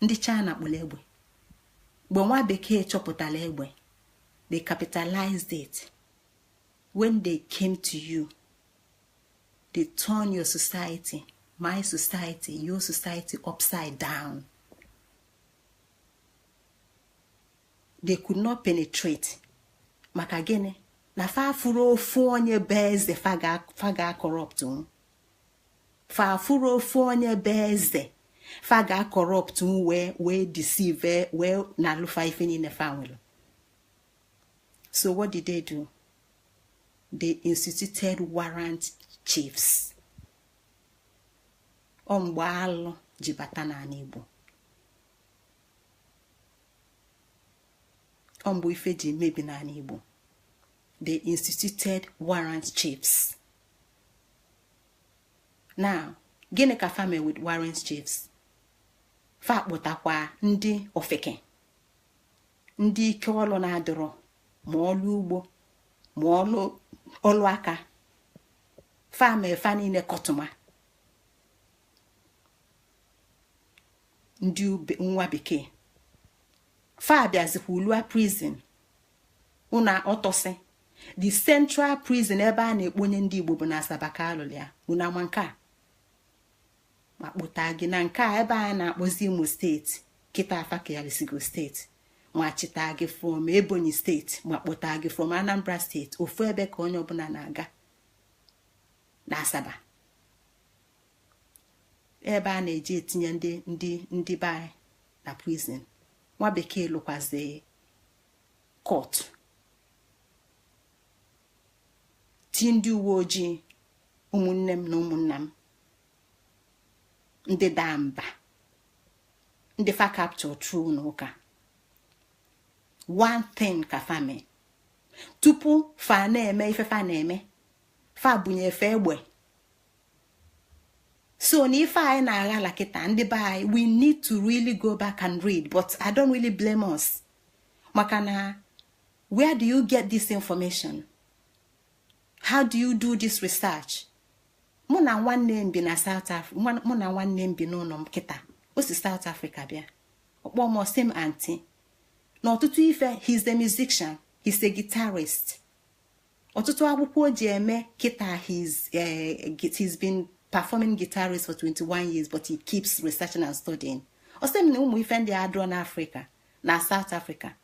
ndị China kpụrụ egbe. Mgbe nwa bekee chọpụtara egbe, they capitalized it. When they came to you, they turned your society, my society, your society upside down. They could not penetrate. Maka gịnị? Na fa furu ofu onye bụ eze fa ga-akọrọpt. Fa furu ofu onye bụ eze fa ga-akọrọpt wee deceive wee na-alụfa ife niile fa nwere. So what did they do? They instituted warrant chiefs. Ọ mgbe alụ ji bata n'ala Igbo. Ọ mgbe ife ji mebi n'ala Igbo. They instituted warrant chiefs. Now, gịnị ka fa mee with warrant chiefs? Fa kpụtakwa ndị ofeke, ndị ike ọlụ na-adịrọ, ma ọlụ ugbo ma ọlụ aka. Fa mee fa niile kọtụma. Ndị nwa bekee fa bịazikwa ulua prison una ọtọsị. The central prison ebe a na-ekponye ndị Igbo bụ na Asaba ka alụrụ ya. Unu ama nke a? Ma kpụta gị na nke a ebe a na-akpọzi Imo steeti kịta afa keyarisigo steeti, ma chita gị from Ebonyi steeti, ma kpụta gị from Anambra steeti, ofu ebe ka onye ọbụla na-aga na Asaba. Ebe a na-eji etinye ndị be anyị na prison. Nwa bekee lụkwazi court, ti ndị uwe ojii, ụmụnne m na ụmụnna m, ndị daa mba, ndị fa capture true n'ụka. One thing ka fa mee tupu fa na-eme ife fa na-eme, fa bunyefe egbe. So na ife anyị na-aghala kịta, ndị be anyị, we need to really go back and read. But I don't really blame us, maka na where do you get this information? How do you do this research? Mụ na nwanne m bi na South Africa, mụ na nwanne m bi n'ụlọ m kịta, o si South Africa bịa. Ọkpọ m, ọsị m, "Aunty," na ọtụtụ ife. He's a musician, he's a guitarist. Ọtụtụ akwụkwọ o ji eme kịta, he's been performing guitarist for 21 years, but he keeps researching and studying. Ọ sị m na ụmụ ife ndị adụrọ n'Africa, na South Africa,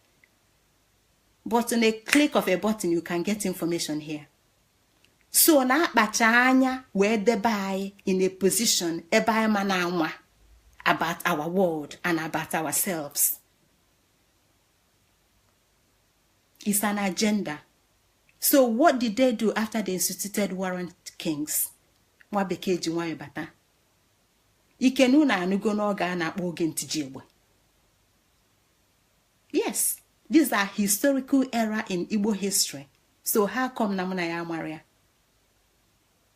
but in a click of a button you can get information here. So na-akpacha anya wee debe anyị in a position ebe anyị ma na-anwa about our world and about ourselves. It's an agenda. So what did they do after they instituted warrant kings? Nwa bekee ji nwayọ bata ikenu na anụgo n'oge a na-akpọ oge ntiji egbe. Yes, these are historical era in Igbo history. So how come na mụ na ya amara ya?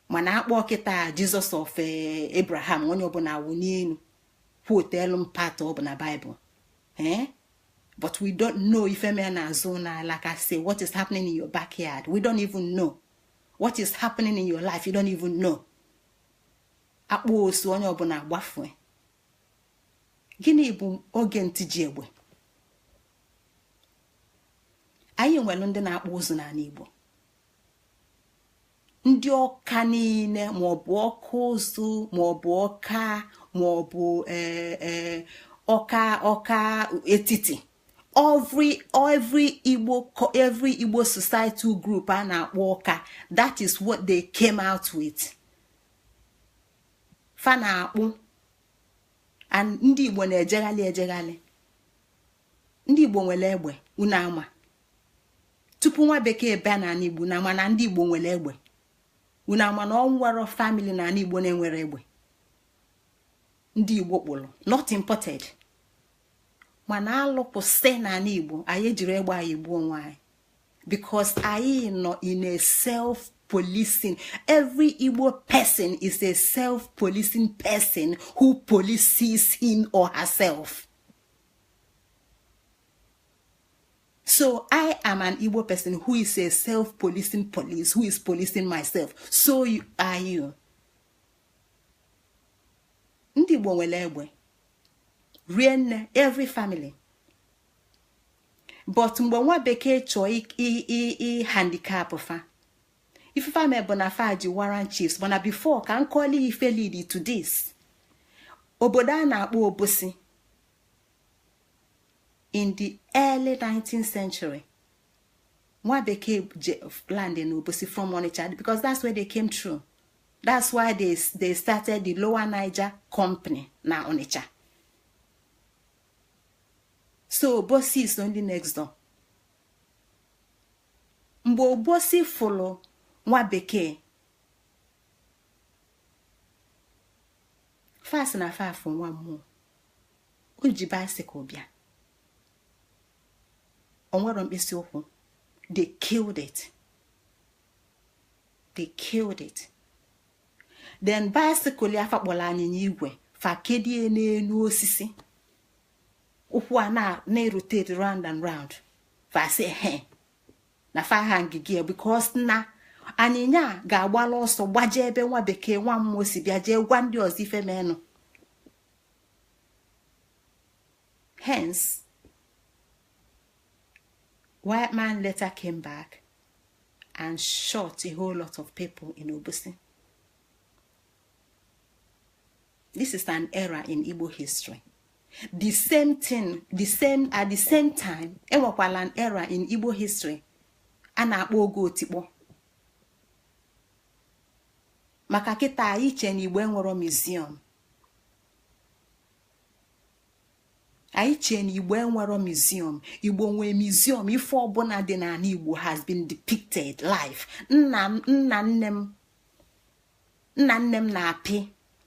Mana akpọ kịta Jesus of Abraham, onye ọbụla awụ n'elu kwuotelu m part ọ bụ na Bible, eh? But we don't know ife mere n'azụ na, like I say, what is happening in your backyard. We don't even know what is happening in your life. You don't even know. Akpọ osu, onye ọbụla agbafue. Gịnị bụ oge ntiji egbe? Anyị nwere ndị na-akpụ ụzụ n'ala Igbo, ndị ọka niile, maọbụ ọka ụzụ, maọbụ ọka, maọbụ ọka etiti. Every Igbo societal group a na-akpọ ọka, that is what they came out with. Fa na-akpụ, and ndị Igbo na-ejeghalị ejeghalị. Ndị Igbo nwere egbe. Unu ama tupu nwa bekee bịa n'ala Igbo na ama na ndị Igbo nwere egbe? Unu ama na ọ nwere family n'ala Igbo na-enwere egbe ndị Igbo kpụrụ, not imported? Mana alụpụsị n'ala Igbo, anyị ejiri egbe anyị gbuo onwe anyị, because anyị nọ in a self policing. Every Igbo person is a self policing person who polices him or herself. So I am an Igbo person who is a self-policing police, who is policing myself. So are you. Ndị Igbo nwere egbe rie nne, every family. But mgbe nwa bekee chọọ i handicap fa, ife fa bụ na fa ji warrant chiefs. Mana before ka nkọli ife lead to this, obodo a na-akpọ Obosi in the early 19th century, nwa bekee land in Obosi from Onitsha, because that's where they came through. That's why they started the Lower Niger Company na Onitsha. So Obosi is only next door. Mgbe Obosi fụlụ nwa bekee, fas na fafụ nwa mmụọ, o ji bicycle bịa, o nwere mkpịsị ụkwụ. They killed it. They killed it. Then bicycle ya fakpọrọ anyịnya igwe, fakedie n'elu osisi, ụkwụ a na-erotate round and round. Fa sị he na fa ha ngige, because na anyịnya ga-agbala ọsọ gbaje ebe nwa bekee, nwa mmụọ si bịa, jee gwa ndị ọzọ ife menụ. Hence white man later came back and shot a whole lot of people in Obosi. This is an era in Igbo history. The same thing, the same at the same time, enwekwala an era in Igbo history a na-akpọ oge otikpo. Maka kịta iche na Igbo enwero museum. Anyị chee na Igbo enwero museum. Igbo nwee museum. Ife ọbụla dị n'ala Igbo has been depicted live. Nna nna nne m, nna nne m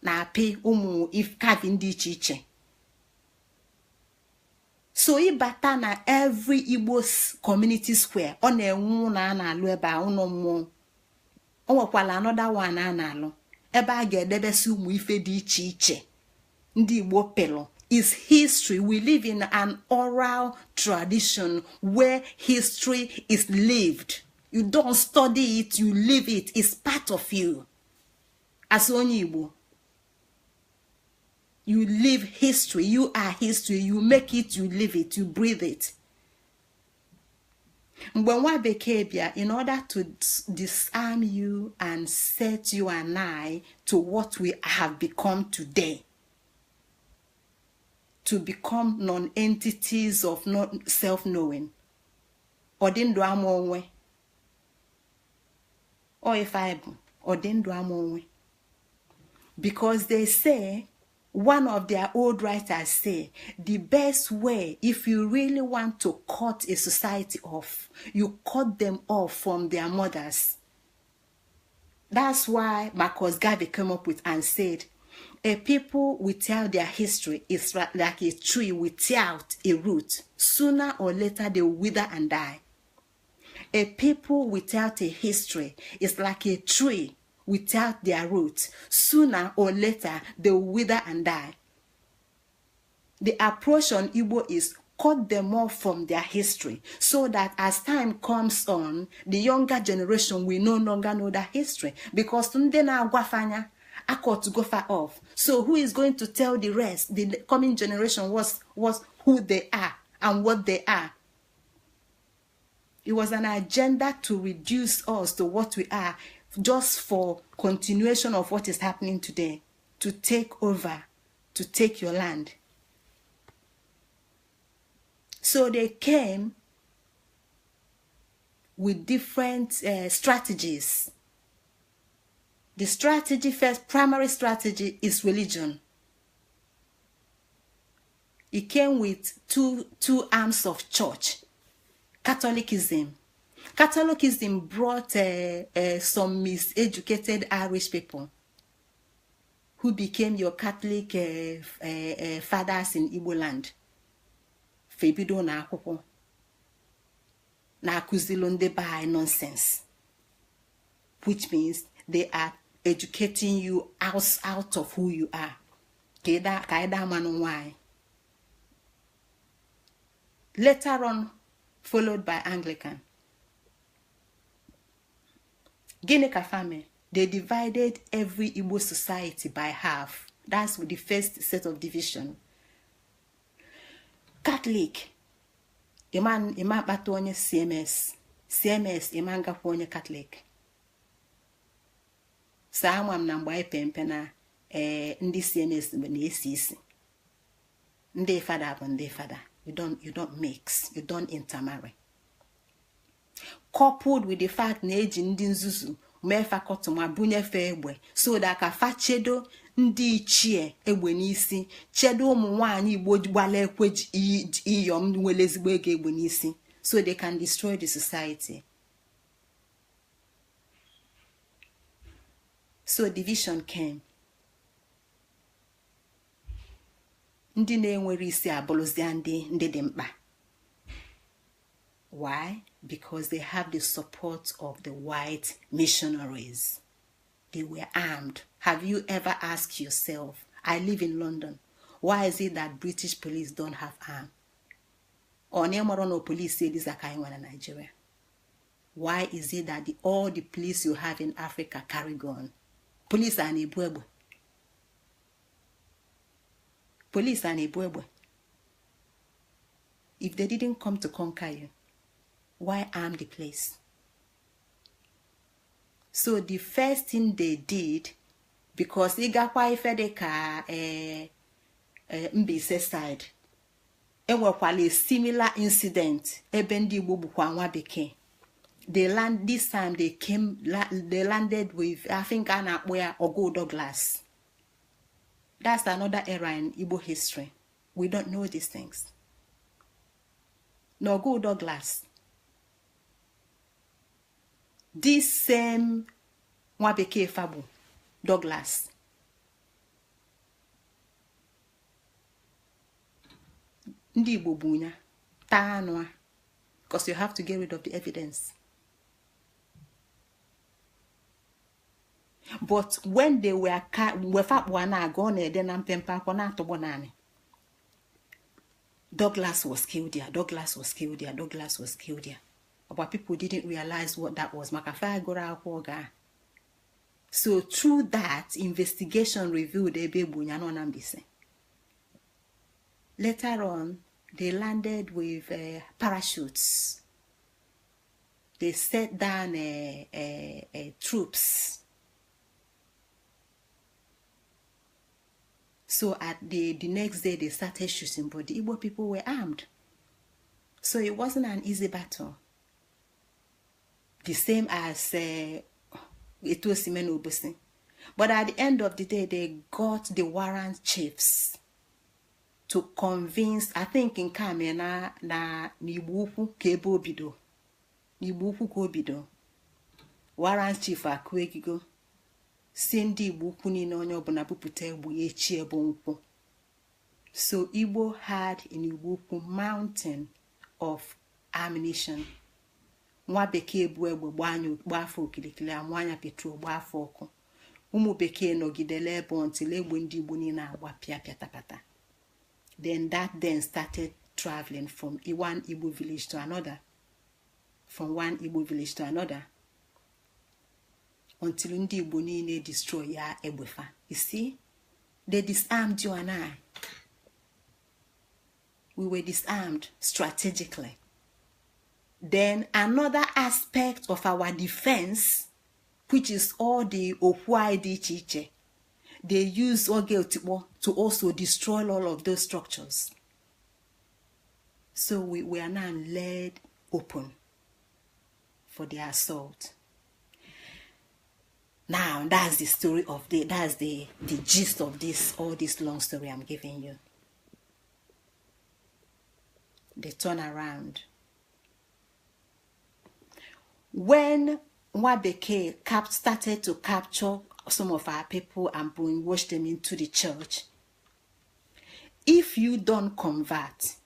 na-apị ụmụ carving dị iche iche. So ịbata na every Igbo community square, ọ na-enwe ụlọ a na-alụ ebe a, ụlọ mmụọ. O nwekwala another one a na-alụ ebe a ga-edebesi ụmụ ife dị iche iche ndị Igbo pịlụ. Is history. We live in an oral tradition where history is lived. You don't study it, you live it. It's part of you. As onye Igbo, you live history. You are history. You make it, you live it, you breathe it. Mgbe nwa bekee bịa, in order to disarm you and set you and I to what we have become today, to become non-entities of not self-knowing, ọ dị ndụ ama onwe ọ ife anyị bụ, ọ dị ndụ ama onwe, because they say, one of their old writers say, the best way, if you really want to cut a society off, you cut them off from their mothers. That's why Marcus Garvey came up with and said, a people without their history is like a tree without a root. Sooner or later, they will wither and die. A people without a history is like a tree without their roots. Sooner or later, they will wither and die. The approach on Igbo is cut them off from their history so that as time comes on, the younger generation will no longer know that history, because ndị na-agwafanya akọtugofa off. So who is going to tell the rest, the coming generation, was who they are and what they are? It was an agenda to reduce us to what we are, just for continuation of what is happening today, to take over, to take your land. So they came with different strategies. The strategy first, primary strategy, is religion. It came with two arms of church. Catholicism. Catholicism brought some miseducated Irish people who became your Catholic fathers in Igbo land. Febido na akwụkwọ na-akụzilu ndị be anyị nonsense, which means they are educating you out of who you are, ka anyị daa manụ nwanyị. Later on, followed by Anglican. Gịnị ka fa? They divided every Igbo society by half. That's the first set of division. Catholic, ịma akpata onye CMS. CMS ịma ngakwa onye Catholic. So ama m na mgbe anyị pe mpe na ee, ndị CMS na-esi isi. Ndị fada bụ ndị fada. You don't mix, you don't intermarry. Coupled with the fact na eji ndị nzuzu mee fakọtụma bunyefe egbe, so that ka fa chedo ndị ichie egbe n'isi, chedo ụmụ nwanyị Igbo gbala ekwe iyom nwere ezigbo ego egbe n'isi, so they can destroy the society. So division came. Ndị na-enwere isi abụrụzia ndị dị mkpa. Why? Because they have the support of the white missionaries. They were armed. Have you ever asked yourself, I live in London, why is it that British police don't have arms? Ọ na ịmara na police eliza ka anyị nwere na Nigeria. Why is it that all the police you have in Africa carry gun? Police a na-ebu egbe. Police a na-ebu egbe. If they didn't come to conquer you, why arm the place? So the first thing they did, because ịgakwa ife dị ka Mbaise side, enwekwala a similar incident ebe ndị Igbo gbukwa nwa bekee. They land this time, they came, they landed with, I think a na-akpọ ya Ogo Douglas. That's another era in Igbo history. We don't know these things. N'ọgụ Douglas, this same nwa bekee fabụ Douglas, ndị Igbo bụ ya taa anụ a, because you have to get rid of the evidence. But when they were mgbe fakpụ a na-aga, ọ na-ede na mpempe akwụkwọ na-atọgbọ naanị. Douglas was killed there, Douglas was killed there, Douglas was killed there. But people didn't realize what that was. Maka fa gụrụ akwụkwọ gaa. So through that, investigation revealed ebe egbu ya nọ na Mbaise. Later on, they landed with parachutes. They set down troops. So at the next day, they started shooting, but the Igbo people were armed. So it wasn't an easy battle. The same as Etu Obosi. But at the end of the day, they got the warrant chiefs to convince, I think in Kame na n'Igbo Ukwu ka ebe obido. N'Igbo Ukwu ka obido. Warrant chief akụ egigo. Si ndị Igbo Ukwu niile onye ọbụla bupụta egbe echi ebe nkwụ. So Igbo had in Igbo Ukwu mountain of ammunition. Nwa bekee bu egbe gbaa afọ okirikiri, amụ anya petrol gbaa afọ ọkụ. Ụmụ bekee nọgidere ebe until egbe ndị Igbo niile agba pịa pịatapata. Then that then started traveling from one Igbo village to another, from one Igbo village to another, until ndị Igbo niile destroy ya egbefa. You see, they disarmed you and I. We were disarmed strategically. Then another aspect of our defense, which is all the okwu anyị dị iche iche, they use Oge Otikpo to also destroy all of those structures. So we are now led open for the assault. Now that's the story of that's the gist of this, all this long story I'm giving you. The turnaround. When Nwabeke started to capture some of our people and brainwash them into the church, if you don't convert,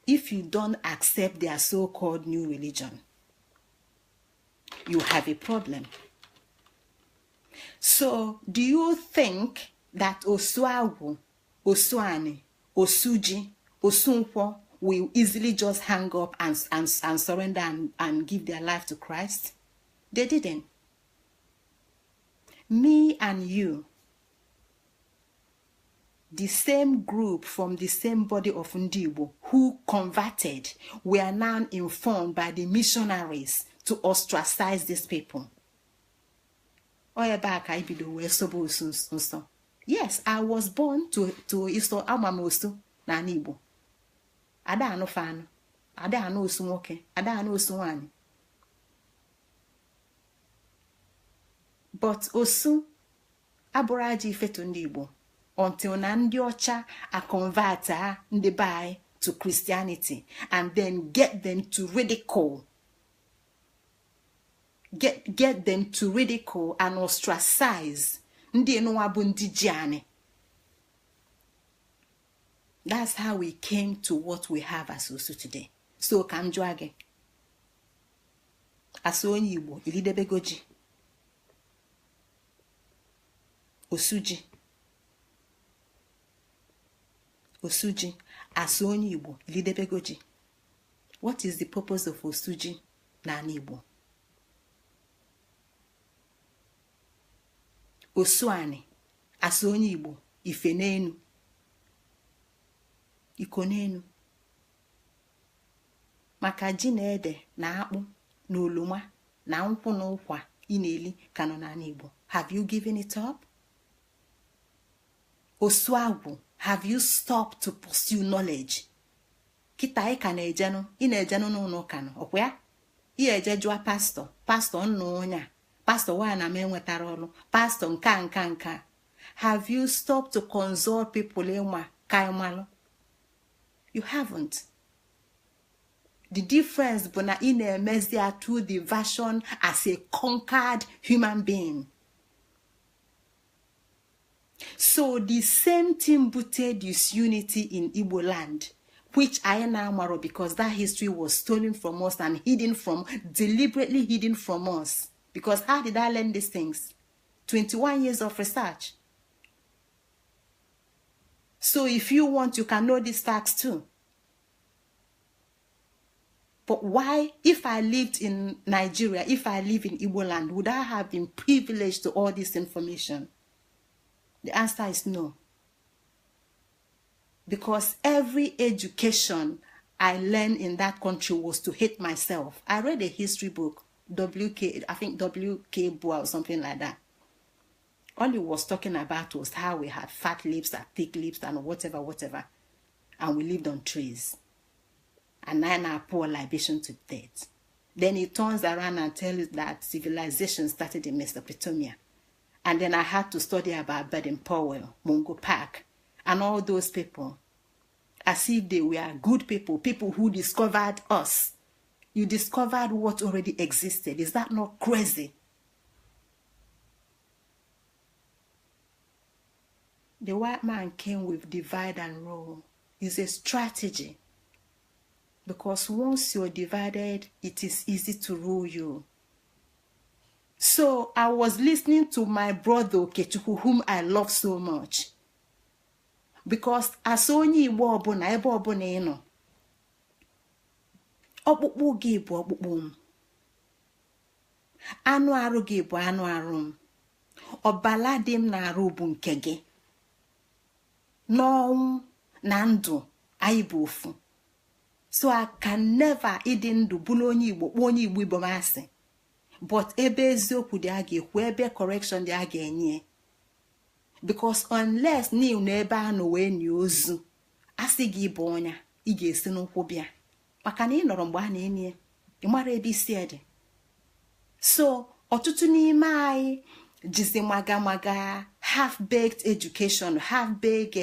if you don't accept their so-called new religion, you have a problem. So, do you think that Osuagwu, Osuani, Osuji, Osunkwo will easily just hang up and surrender and give their life to Christ? They didn't. Me and you, the same group from the same body of Ndi Igbo who converted, were now informed by the missionaries to ostracize these people. Yes, I was born to Iso Amamosu na Igbo. Ada anụ fanụ, ada anụ osu nwoke, ada anụ osu nwanyị. But osu abụrụ ajọ ifetu ndị Igbo until na ndị ọcha a convert ndị be anyị to Christianity and then get them to ridicule. Get them to ridicule and ostracize ndị enunwa bụ ndị ji anyị. That's how we came to what we have as osu today. So ka m jụọ gị, asụ onye Igbo ilidebego ji? Osu ji. Osu ji. Asụ onye Igbo ilidebego ji? What is the purpose of osu ji n'ala Igbo? Osu ani, asụ onye Igbo ife n'enu, iko n'enu. Maka ji na ede na akpụ na oloma na nkwụ na ụkwa ị na-eli ka nọ n'ala Igbo. Have you given it up? Osuagwu, have you stopped to pursue knowledge? Kịta ị ka na-ejenụ, ị na-ejenụ n'ụlọ ụka nọ, ọkwa ya? Ị eje jụọ pastọ, pastọ nna onye a, pastọ nwaanyị na m enwetara ọrụ, pastọ nka nka nka. Have you stopped to consult people ịma ka ịmalụ? You haven't. The difference bụ na ị na-emezi ya through the version as a conquered human being. So the same thing bute disunity in Igbo land, which anyị na-amarọ because that history was stolen from us and hidden from, deliberately hidden from us. Because how did I learn these things? 21 years of research. So if you want, you can know these facts too. But why, if I lived in Nigeria, if I live in Igbo land, would I have been privileged to all this information? The answer is no. Because every education I learned in that country was to hate myself. I read a history book, WK, I think W.K. Boa or something like that. All he was talking about was how we had fat lips and thick lips and whatever, whatever. And we lived on trees. And now pour libation to death. Then he turns around and tells you that civilization started in Mesopotamia. And then I had to study about Baden Powell, Mungo Park, and all those people. As if they were good people, people who discovered us. You discovered what already existed. Is that not crazy? The white man came with divide and rule. It's a strategy. Because once you're divided, it is easy to rule you. So I was listening to my brother Okechukwu, whom I love so much. Because as onye Igbo ọbụla, ebe ọbụla ị nọ, ọkpụkpụ gị bụ ọkpụkpụ m. Anụ arụ gị bụ anụ arụ m. Ọbala dị m na-arụ bụ nke gị. N'ọnwụ na ndụ anyị bụ ofu. So I can never ịdị ndụ bụrụ onye Igbo kpọọ onye Igbo Igbo m asị. But ebe eziokwu dị a ga-ekwu, ebe correction dị a ga-enye. Because unless n'iu na ebe a nọ wee nie ozu, asị gị bụ ọnya, ị ga-esi n'ụkwụ bịa. Maka na ị nọrọ mgbe a na-enye, ị mara ebe isi dị. So ọtụtụ n'ime anyị jizi maga maga half-baked education, half-baked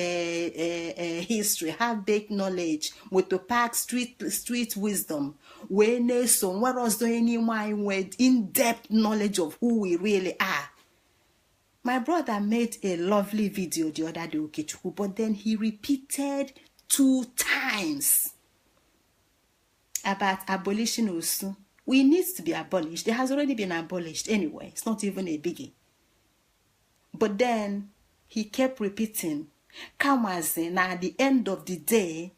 history, half-baked knowledge, motopark street wisdom wee na-eso. Nwere ọzọ onye n'ime anyị nwee in-depth knowledge of who we really are. My brother made a lovely video the other day, Okechukwu, but then he repeated 2 times about abolition osu. We need to be abolished. It has already been abolished anyway. It's not even a biggie. But then he kept repeating, kamazi na at the end of the day,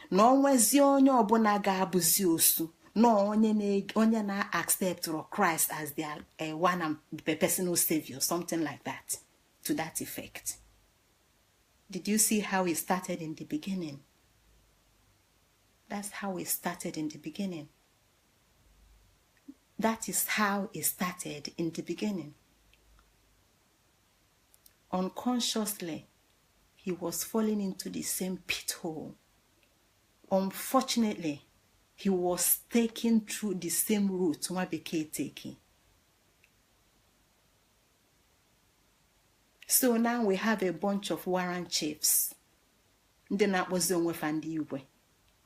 na onwezi onye ọbụla ga-abụzi osu, na onye na-accept Christ as their one and personal savior, something like that, to that effect. Did you see how it started in the beginning? That's how it started in the beginning. That is how it started in the beginning. Unconsciously, he was falling into the same pit hole. Unfortunately, he was taken through the same route nwa bekee taking. So now we have a bunch of warrant chiefs. Ndị na-akpọzi onwe fa ndị igwe.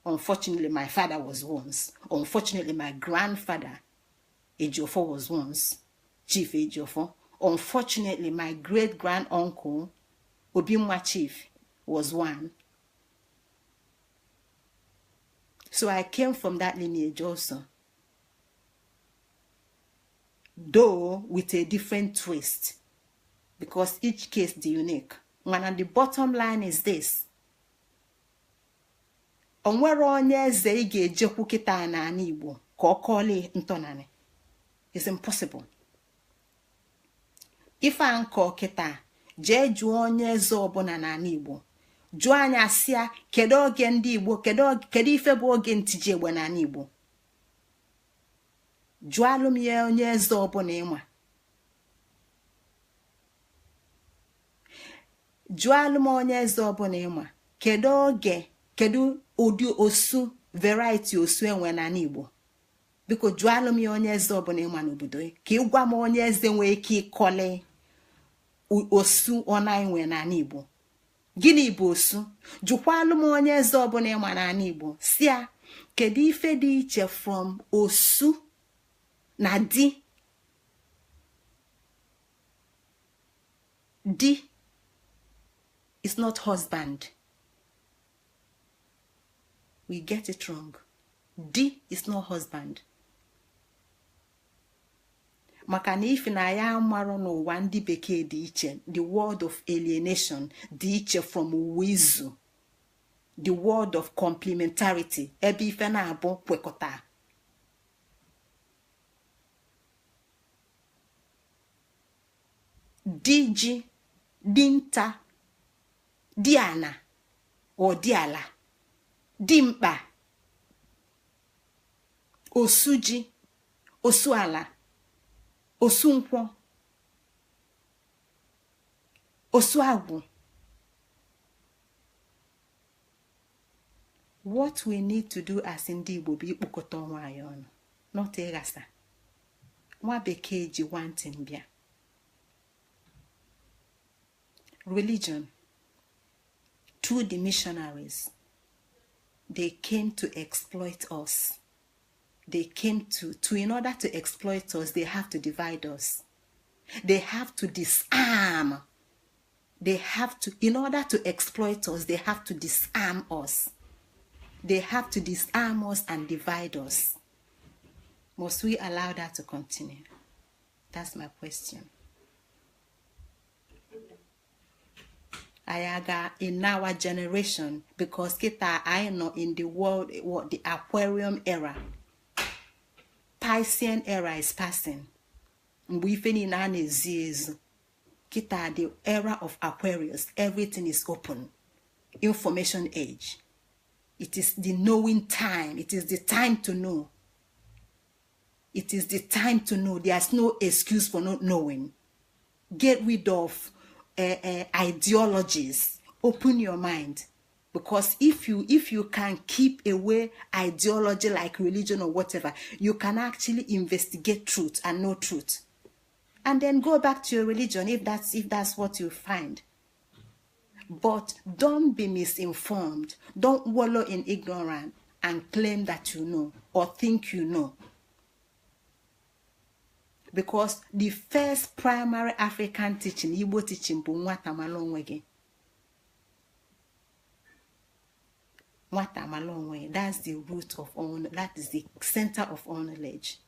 Unfortunately, my father was once. Unfortunately, my grandfather, Ejiofor, was once. Chief Ejiofor. Unfortunately, my great-grand-uncle, Obimwa Chief, was one. So I came from that lineage also. Though with a different twist. Because each case is unique. And the bottom line is this. Onwere onye eze ị ga-ejekwu kịta n'ala Igbo ka ọ kọọla ntọnanị. It's impossible. Ife a nkọ kịta, jee jụọ onye eze ọbụla n'ala Igbo. Jụọ anya sịa kedu oge ndị Igbo, kedu ife bụ oge ntiji egbe n'ala Igbo. Jụọ alụm ya onye eze ọbụla ịma. Jụọ alụm onye eze ọbụla ịma. Kedu oge, kedu ụdị osu variety osu enwe n'ala Igbo. Biko jụọ alụm ya onye eze ọbụla ịma n'obodo ka ị gwa m onye eze nwee ike ịkọli Osu ọna anyị nwere n'ala Igbo? Gịnị bụ osu? Jụkwalụ m onye eze ọbụla ịma n'ala Igbo si ya, kedu ife dị iche from osu na di? Di is not husband. We get it wrong. Di is not husband. Maka na ife na ya amarụ n'ụwa ndị bekee dị iche, the world of alienation dị iche from ụwa izu, the world of complementarity, ebe ife na-abụ kwekọta. Di ji, dinta, di ana, ọ dị ala, dimkpa, osu ji, osu ala, osu nkwọ, osu agwụ. What we need to do as ndị Igbo bụ ikpokọta onwe anyị ọnụ, not ịghasa. Nwa bekee ji nwantị bịa religion through the missionaries. They came to exploit us. They came to in order to exploit us, they have to divide us. They have to disarm. They have to, in order to exploit us, they have to disarm us. They have to disarm us and divide us. Must we allow that to continue? That's my question. Ayaga in our generation, because kita I know in the world what the Aquarium era, Piscean era is passing. Mgbe ife niile a na-ezi ezu. Kita the era of Aquarius, everything is open. Information age. It is the knowing time. It is the time to know. It is the time to know. There's no excuse for not knowing. Get rid of ideologies. Open your mind. Because if you can keep away ideology like religion or whatever, you can actually investigate truth and know truth. And then go back to your religion if that's what you find. But don't be misinformed. Don't wallow in ignorance and claim that you know or think you know. Because the first primary African teaching, Igbo teaching, bụ nwata mara onwe gị. Nwata mara onwe. That's the root of all, that is the center of all knowledge.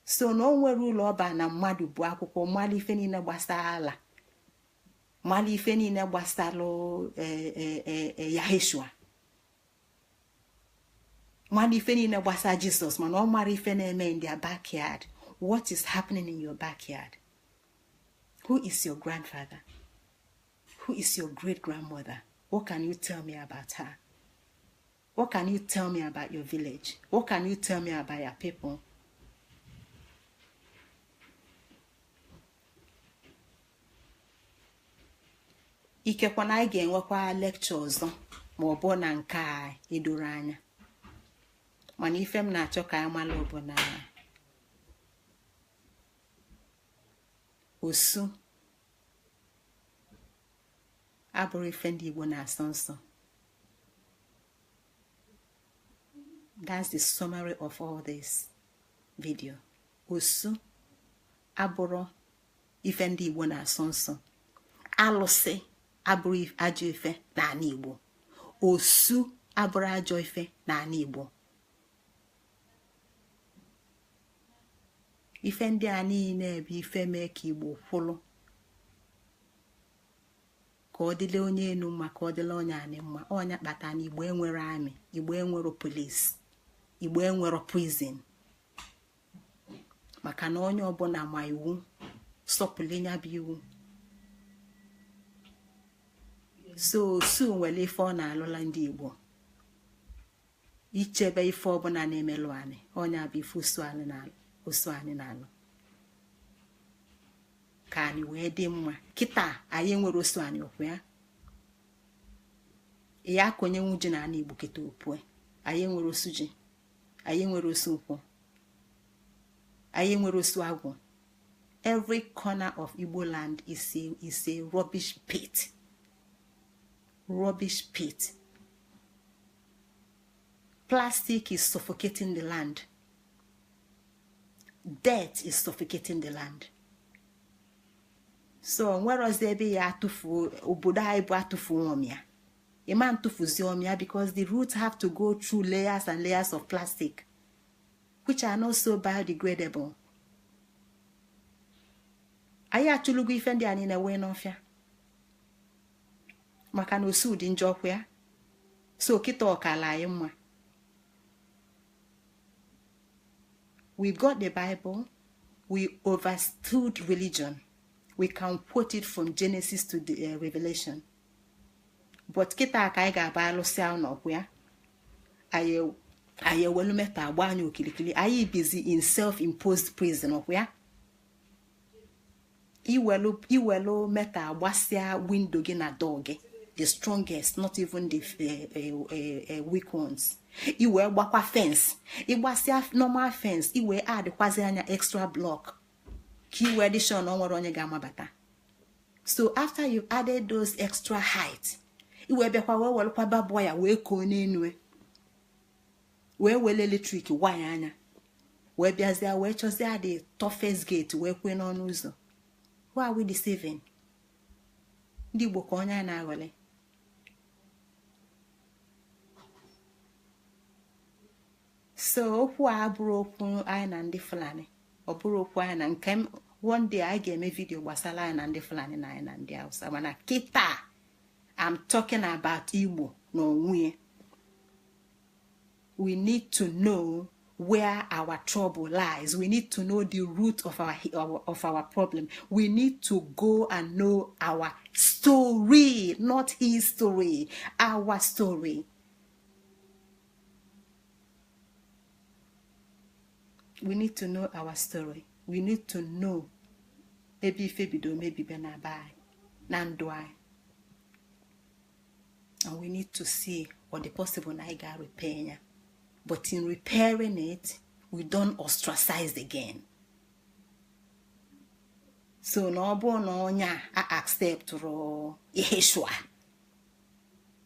So na o nwere ụlọ ọba na mmadụ bụ akwụkwọ mara ife niile gbasara ala, mara ife niile gbasara Yaheshua, mara ife niile gbasara Jizọs, mana ọ mara ife na-eme in their backyard. What is happening in your backyard? Who is your grandfather? Who is your great-grandmother? What can you tell me about her? What can you tell me about your village? What can you tell me about your people? Ikekwe na anyị ga-enwekwa lecture ọzọ ma ọ bụ na nke a edoro anya. Mana ife m na-achọ ka anyị mara bụ na osu abụrụ ife ndị Igbo na-asọ nsọ. That's the summary of all this video. Osu abụrụ ife ndị Igbo na-asọ nsọ. Alụsị abụrụ ajọ ife n'ala Igbo. Osu abụrụ ajọ ife n'ala Igbo. Ife ndị a niile bụ ife mee ka Igbo kwụlụ, ka ọ dịle onye enu mma, ka ọ dịle onye anị mma. Ọnya kpata na Igbo enwere amị, Igbo enwere polisi, Igbo enwere prison. Maka na onye ọbụla ma iwu, sọpụrụ ya bụ iwu. So osu nwere ife ọ na-alụla ndị Igbo, ichebe ife ọbụla na-emelụ anyị. Ọnya bụ ife osu anyị na-alụ ka anyị wee dị mma. Kịta anyị nwere osu anyị okwu ya ya akọnyenwu ji na ala Igbo kịta opue. Anyị nwere osu ji, anyị nwere osu nkwụ, anyị nwere osu agwụ. Every corner of Igbo land is a rubbish pit. Rubbish pit. Plastic is suffocating the land. Death is suffocating the land. So nwerozi ebe ya atụfuo obodo anyị bụ atụfuo ọmịa. Ịma ntụfuzi ọmịa because the roots have to go through layers and layers of plastic, which are not so biodegradable. Anyị achụlụgo ife ndị a niile wee n'ọfịa maka na osu dị njọ ọkwa ya. So kịta ọkala anyị mma. We got the Bible, we overstood religion. We can quote it from Genesis to the Revelation. But kịta ka anyị ga-aba alụsị n'ọkwụ ya, anyị ewelu meta agba anyị okilikili. Anyị bizi in self-imposed prison ọkwụ ya. Iwelu meta agbasịa window gị na door gị, the strongest, not even the weak ones. Iwee gbakwa fence, ịgbasịa normal fence, iwee adịkwazi anya extra block ka iwee dị sure na ọ nwere onye ga-amabata. So after you've added those extra height, iwee bịakwa wee welụkwa babụọ ya wee koo n'enu, wee wele eletrik waya anya, wee bịazie wee chọzie the toughest gate wee kwee n'ọnụ ụzọ. Who are we deceiving? Ndị Igbo ka onye a na-aghọlị. So okwu a abụrụ okwu anyị na ndị Fulani, ọ bụrụ okwu anyị na nke one day anyị ga-eme vidio gbasara anyị na ndị Fulani na anyị na ndị Hausa, mana kịta I'm talking about Igbo na onwe. We need to know where our trouble lies. We need to know the root of our problem. We need to go and know our story, not his story, our story. We need to know our story. We need to know ebe ife bido mebibe na be anyị, na ndụ anyị. And we need to see what the possible na anyị ga-repair ya. But in repairing it, we don't ostracize again. So na ọ bụrụ na onye a acceptụrụ Yeshua,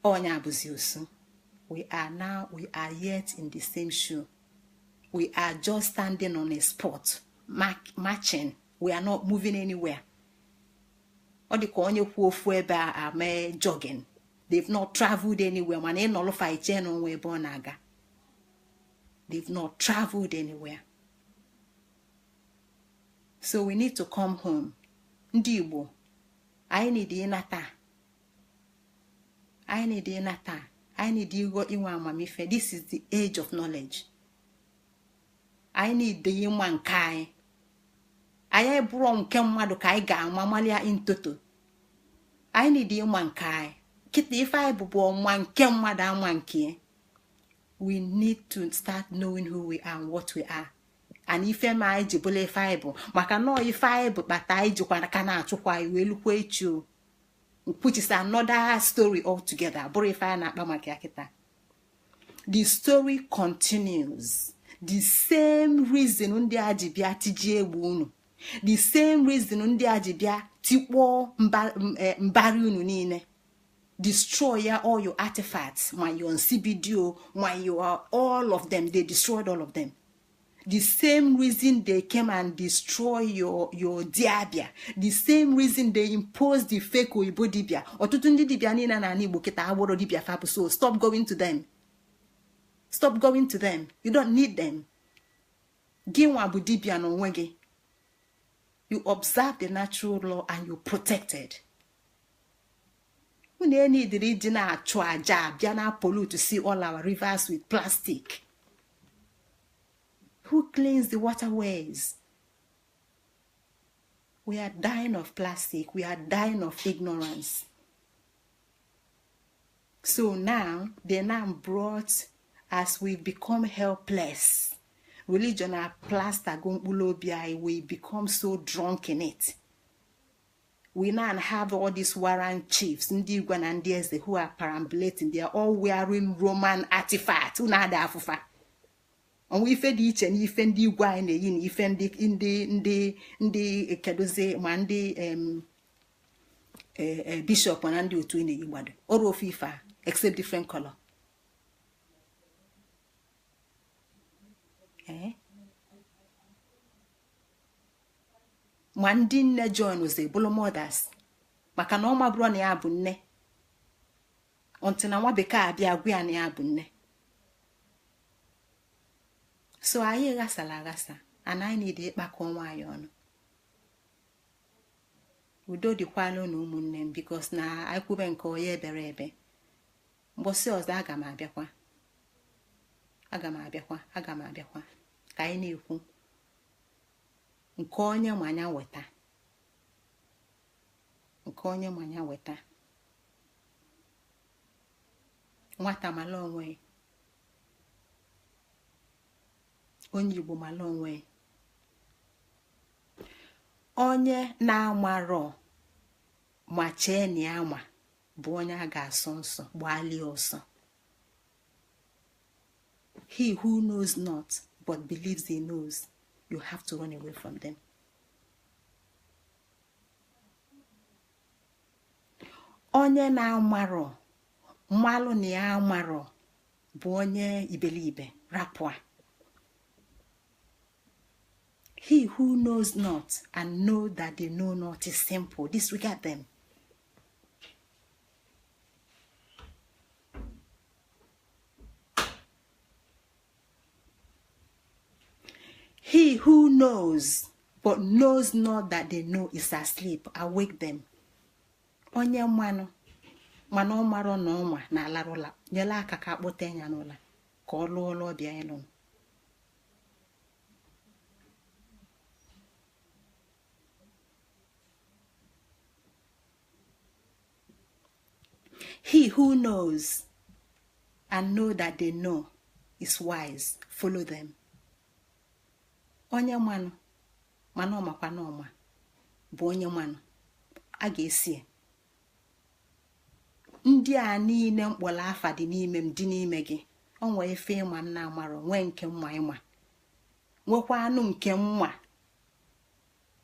onye abụzi osu. We are yet in the same shoe. We are just standing on a spot, marching. We are not moving anywhere. Ọ dị ka onye kwuo ofu ebe a mee jogging. They've not traveled anywhere. Mana ịnọlụfa iche na onwe ebe ọ na-aga. They've not traveled anywhere. So we need to come home. Ndị Igbo, anyị need ịnata. Anyị need ịnata. Anyị need inwe amamife. This is the age of knowledge. Anyị need ịma nke anyị. Anyị bụrụ nke mmadụ ka anyị ga-ama malia in toto. Anyị need ịma nke anyị. Kịta ife anyị bụbu ọma nke mmadụ ama nke. We need to start knowing who we are and what we are. And ife ma anyị ji bụla ife anyị bụ, maka nọọ ife anyị bụ kpata anyị jikwa ka na-achụkwa anyị wee lukwa echi o, which is another story altogether. Bụrụ ife anyị na-akpa maka ya kịta. The story continues. The same reason ndị a ji bịa tijie egbe unu, the same reason ndị a ji bịa tikpọọ mbara unu niile, destroy all your artifacts, ma your nsibidio, ma your all of them, they destroyed all of them. The same reason they came and destroy your dibia, the same reason they imposed the fake oyibo dibia. Ọtụtụ ndị dibia niile na ala Igbo kịta agbụrụ dibia fapụ, so stop going to them. Stop going to them. You don't need them. Gị nwa bụ dibia n'onwe gị. You observe the natural law and you protect it. Unu enidiri iji na-achụ aja abịa na pollute see all our rivers with plastic. Who cleans the waterways? We are dying of plastic. We are dying of ignorance. So now, they now brought, as we become helpless, religion are plaster we become so drunk in it. We now have all these warrant chiefs, ndị Igwe na ndị Eze, who are perambulating. They are all wearing Roman artifacts. Onwe ife dị iche na ife ndị igwe anyị na-eyi na ife ndị ndị ndị ndị kedozie ma ndị bishọp na ndị otu na-eyi gbado ọrụ ofu ife a, except different color. Ma ndị nne John ụzọ ebulu mothers maka na ọ mabụrụ na ya bụ nne until na nwa bekee abịa gwa ya na ya bụ nne. So anyị ghasara aghasa and anyị need ịkpakọ onwe anyị ọnụ. Udo dịkwala na ụmụnne m, because na anyị kwube nke onye ebere ebe mgbọsị ọzọ aga m abịakwa, aga m abịakwa, aga m abịakwa ka anyị na-ekwu nke onye manya weta, nke onye manya weta. Nwata mala onwe, onye Igbo mala onwe. Onye na-amarọ ma chee na ya ma bụ onye a ga-asọ nsọ gbalie ọsọ. He who knows not but believes he knows, you have to run away from them. Onye na-amarọ mmalụ na ya amarọ bụ onye iberibe, rapụa. He who knows not and know that they know not is simple. Disregard them. He who knows but knows not that they know is asleep. Awake them. Onye mmanụ mana ọ marọ na ọnwa na-alarụla, nyela aka ka akpọte ya n'ụla ka ọ lụọ ọlụ ọbịa ịlụ. He who knows and know that they know is wise. Follow them. Onye mmanụ mana ọ makwa na ọma bụ onye mmanụ a ga-esi. Ndị a niile mkpọrọ afa dị n'ime m dị n'ime gị. O nwee ife ịma m na-amarọ, nwee nke mma ịma, nwekwa anụ nke mma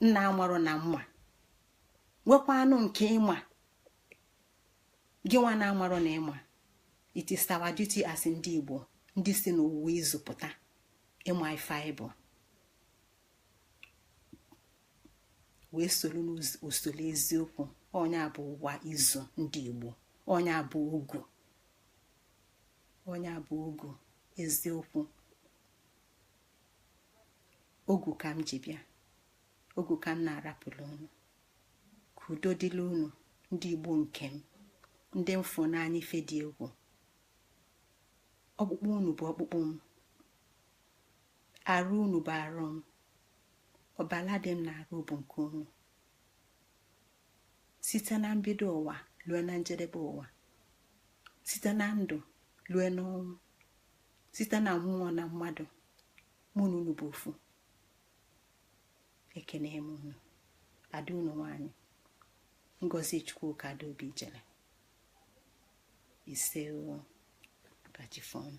nna amarọ na mma, nwekwa anụ nke ịma gị nwa na-amarọ na ịma. It is our duty as ndị Igbo, ndị si n'ụwa izupụta ịma ife anyị bụ, wee soro n'usoro eziokwu. Onye bụ ụwa izu ndị Igbo, onye bụ ogu, onye bụ ogu eziokwu. Ogu ka m ji bịa, ogu ka m na-arapụrụ unu. Ka udo dịrị unu ndị Igbo nke m, ndị mfụ n'anya ife dị egwu. Ọkpụkpụ unu bụ ọkpụkpụ m, arụ unu bụ arụ m, ọbala dị m na-arụ bụ nke unu. Site na mbido ụwa lue na njedebe ụwa, site na ndụ lue n'ọnwụ, site na mmụọ na mmadụ, mụ na unu bụ ofu. Ekene m unu, ada unu nwanyị, Ngozi Chukwuka Adaobi Ijele. Ise o, kachifonu.